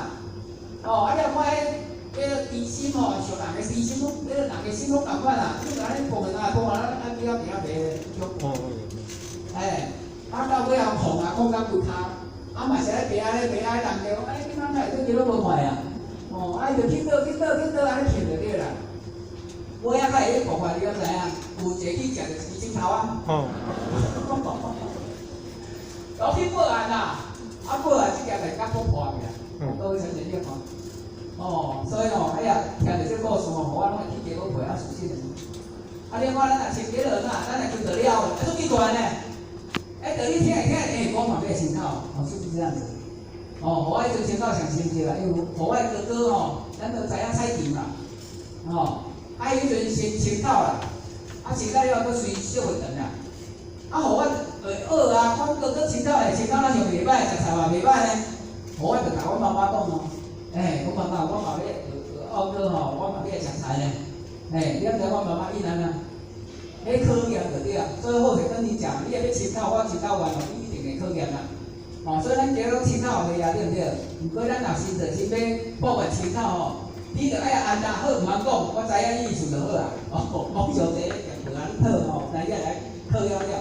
A: 哦，啊，你若看彼彼个豬心吼，像人的豬心攏，彼个人的心攏仝款啦。你就按呢放啊，放啊，按比較比較袂恐怖。哎，啊到尾後控啊控到規跤，啊嘛是咧爬啊咧爬啊人就講，哎，你哪會這個攏無看啊？哦，啊伊就去倒去倒去倒按呢騙就對啦。尾仔較會咧破壞，你敢知影？有一個去食著一支指頭啊。
B: 哦。
A: 然後去報案啦，啊報案這件代誌閣破去啦。各位小姐你看。哦，所以吼，哎呀，聽著這個故事吼，予我攏會起雞毛皮啊，事實的。啊，另外咱若穿幾落哪，咱若求道了，啊，足奇怪呢。欸，道理聽會聽，欸，我嘛欲清口，哦，是不是這樣子？哦，予我彼陣清口上親切啦，因為予我的哥哥吼，咱都知影菜場啦，吼，啊，彼陣先清口啦，啊，清口了閣隨小會轉啦，啊，予我會學啊，看哥哥清口會清口，若像袂歹，食菜嘛袂歹呢。予我就共阮媽媽講哦。欸，我媽媽，我嘛欲學學奧哥吼，我嘛欲食菜呢。欸，你敢知阮媽媽伊按怎？彼考驗就對啊，所以好勢跟你講，你若欲清口，我清口完哦，你一定會考驗啦。哦，所以咱今日攏清口袂啊，對毋對？毋過咱若實在是欲報完清口吼，你著愛按怎好，毋通講，我知影意思就好啊。哦，講上濟無啊，你討吼，來遮來考了了。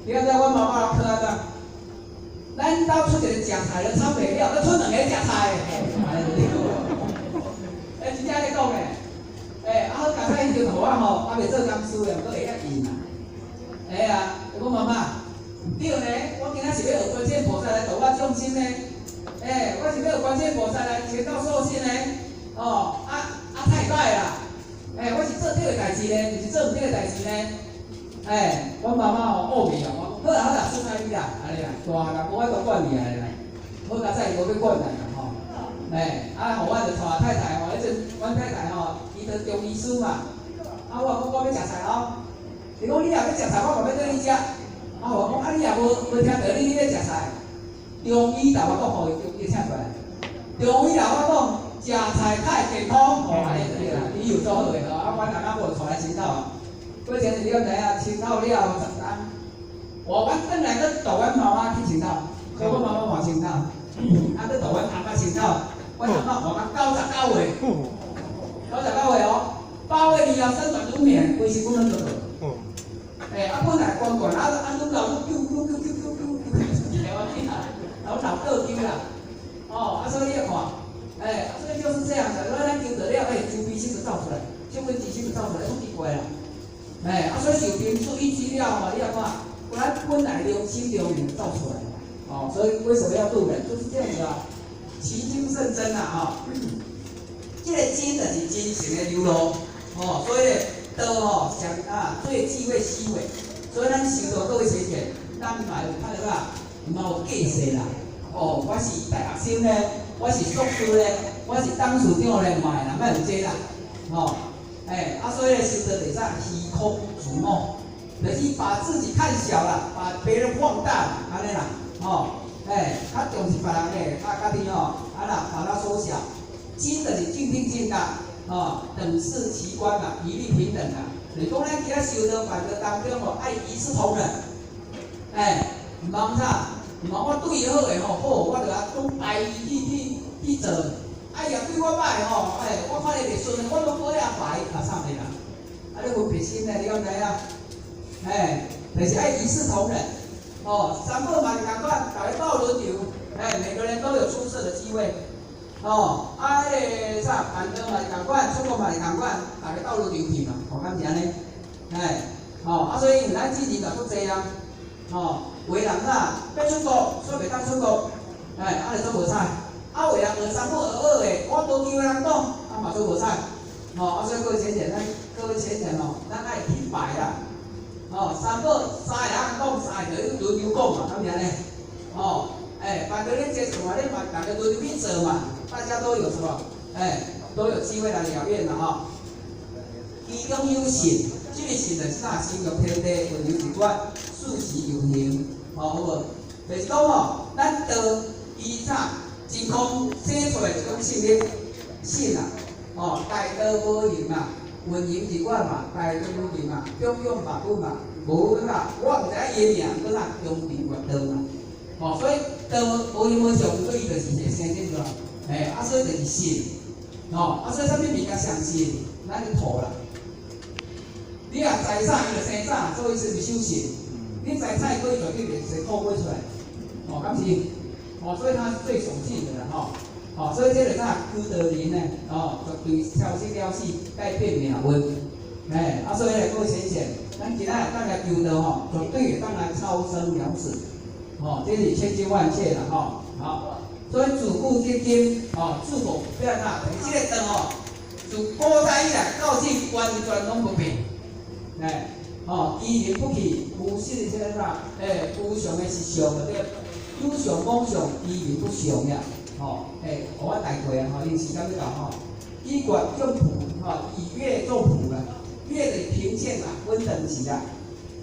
A: 你敢知阮媽媽考按怎？咱兜出一個食菜都慘袂了，閣出兩個食菜的，按呢就對。欸，真正咧講的，欸，啊好佳哉彼陣予我吼，猶未做工師的，毋過會曉印啦。欸啊，我媽媽，毋對呢，我今仔是欲學觀世音菩薩來度我眾生呢。欸，我是欲學觀世音菩薩來成道受身呢。哦，啊啊，使啦。欸，我是做對的代誌呢，毋是做毋對的代誌呢。欸，阮媽媽吼，惡面啊，我好啦好啦，徇私你啦，按呢啦，大漢啊，無法度管你啊啦，好佳哉伊無欲管啦吼。欸，啊，予我就帶太太吼，彼陣阮太太吼，伊當中醫師嘛。啊，我講我欲食菜哦，伊講你若欲食菜，我嘛欲綴你食。啊，我講啊，你也無聽著你你欲食菜。中醫共我講吼，中醫請出來。中醫共我講，食菜較會健康，吼，按呢就對啦。伊有做好的吼，啊，阮阿媽無帶來清透。過前日你敢知影？清透了10冬，我阮轉來閣帶阮媽媽去清透，所以阮媽媽嘛清透，啊，閣帶阮阿媽清透，阮阿媽活到99歲，99歲哦，8月2號生產分娩，規身軀攏做做。欸，啊，本來懸懸，啊啊，愈老愈揪揪揪揪揪揪揪，台灣去啦，老老倒揪啦，哦，啊，所以你看，欸，所以就是這樣子，所以咱求道了，欸，慈悲心就走出來，惝憤之心就走出來，足奇怪啦。欸，啊，所以受平處一機了吼，你來看，咱本來良心良念就走出來，哦，所以為什麼要度人，就是這樣子啊，其精甚真啊，吼，這個真就是真誠的流露，哦，所以道吼上啊最忌諱虛偽，所以咱修道各位學姐，咱嘛有看著啊，嘛有價勢啦，哦，我是大學生咧，我是碩士咧，我是董事長咧，嘛會啦，莫有這啦，吼。欸，啊，所以修道就是啥？虛空逐夢，就是把自己看小了，把別人放大了，按呢啦，吼，欸，較重視別人的，啊，家己吼，啊啦，把它縮小。真就是正聽正覺，吼，等視齊觀嘛，一律平等啊。就是講咱今仔修道辦道當中吼，愛一視同仁，欸，毋通啥，毋通我對伊好的吼，好，我就啊攏排伊去去去做。啊，伊若對我歹吼，欸，我看伊袂順，我攏閣遐排，啊，啥物啦？啊，你分別心呢？你敢知影？欸，就是愛一視同仁，哦，三寶嘛是仝款，逐家鬥輪流，欸，每個人都有出色的機會，哦，啊，彼個啥，辦道嘛是仝款，出國嘛是仝款，逐家鬥輪流去嘛，哦，敢是按呢？欸，哦，啊，所以咱之前就足濟啊，哦，有的人啥，欲出國，所以袂當出國，欸，啊，就足無彩。啊，有的人學三寶學好的，我無求人講，啊嘛足無彩，吼，啊，所以各位淺淺，咱各位淺淺吼，咱愛去拜啦，吼，三寶三个人講，三个就輪流講嘛，敢是按呢？吼，欸，辦道你接觸嘛，你嘛逐家輪流去做嘛，大家都有什麼？欸，都有機會來了願啦吼。其中有信，這個信就是啥？心用天地，溫柔一貫，四時有形，吼，好無？就是講吼，咱道伊啥？真空生出來一種信力，信啊，哦，大道無形嘛，溫柔一貫嘛，大道無形嘛，中庸法本嘛，無啥，我毋知影伊的名，閣啥中平月道嘛，哦，所以道無形無相，對伊就是會生這個，欸，啊，所以就是信，哦，啊，所以啥物物件相信，咱就土啦。你若栽啥，伊就生啥，所以是毋守信。你栽菜果，伊絕對會生苦果出來，哦，敢是？哦，所以他是最守信的啦，吼，哦，所以這個啥，求道人呢，哦，絕對超生了死，改變命運，欸，啊，所以咧，各位淺淺，咱今仔日當來求道吼，絕對會當來超生了死，哦，這是千真萬確啦，吼，好，所以自古至今，哦，自古變啊，這個道吼，自古早以來到今完全攏無變，欸，哦，其形不去，無實這個啥，欸，無常的是相的對。有相罔相，其形不相呀，吼，欸，予我帶過啊，吼，因時間欲到吼。以月作譜，吼，以月作譜啦，月就是平賤啦，分等級啦。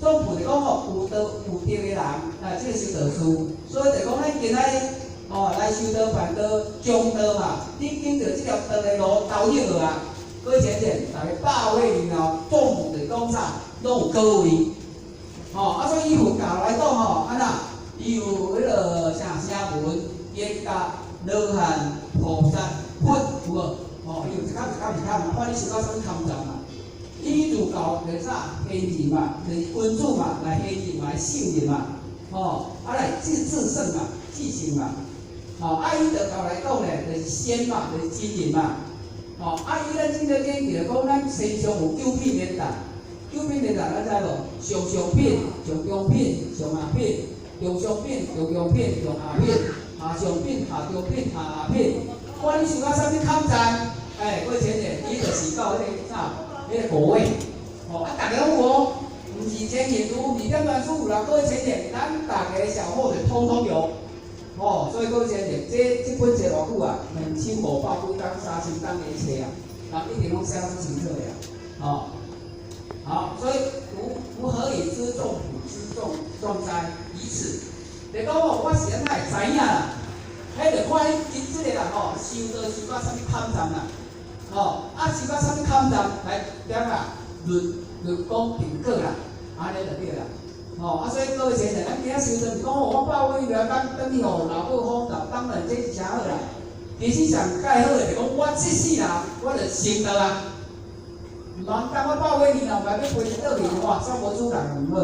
A: 作譜就講吼，有道有德的人，啊，這個修道士，所以就講咱今仔日，哦，來修道辦道中道嘛，你經著這條道的路投入落啊，各位淺淺，逐家百歲以後，總譜就是講啥，攏有果位，吼，啊，所以以佛教來講吼，按怎？伊有彼個啥聲聞、緣覺、羅漢、菩薩、佛，有無？吼，伊有一級一級一級嘛，看你修到啥物坎層嘛。以儒教就是啥？賢人嘛，就是君子嘛，來賢人嘛，來聖人嘛，吼，啊來至聖嘛，至聖嘛，吼，啊以道教來講咧，就是仙嘛，就是真人嘛，吼，啊以咱這個典籍來講，咱身上有九品連擔，九品連擔，咱知無？上上品、上中品、上下品。中上品、中中品、中下品、下上品、下中品、下下品，看你修到啥物坎層，哎，各位淺顯，伊就是到彼個啥，彼個果位，吼，啊，逐家攏有哦，毋是前賢有，毋是點傳師有啦，各位淺顯，咱逐家小伙就通通有，吼，所以各位淺顯，這本冊偌久啊？2500幾工，3000工的冊啊，人一定攏寫足清楚的啊，吼，好，所以吾何以知眾苦，知眾眾災？以此，就講哦，我是按怎會知影啦？彼就看伊這個人吼，修道修到啥物坎站啦，吼，啊修到啥物坎站來點啊？論論講定果啦，按呢就對啦，吼，啊所以各位先生，咱今仔修道是講吼，我百幾來講，轉去吼老母風流，當然這是誠好啦。其實上蓋好的就講，我這世人我就成道啊，毋通等我百幾年後來欲飛倒去，哇，煞無主人毋好。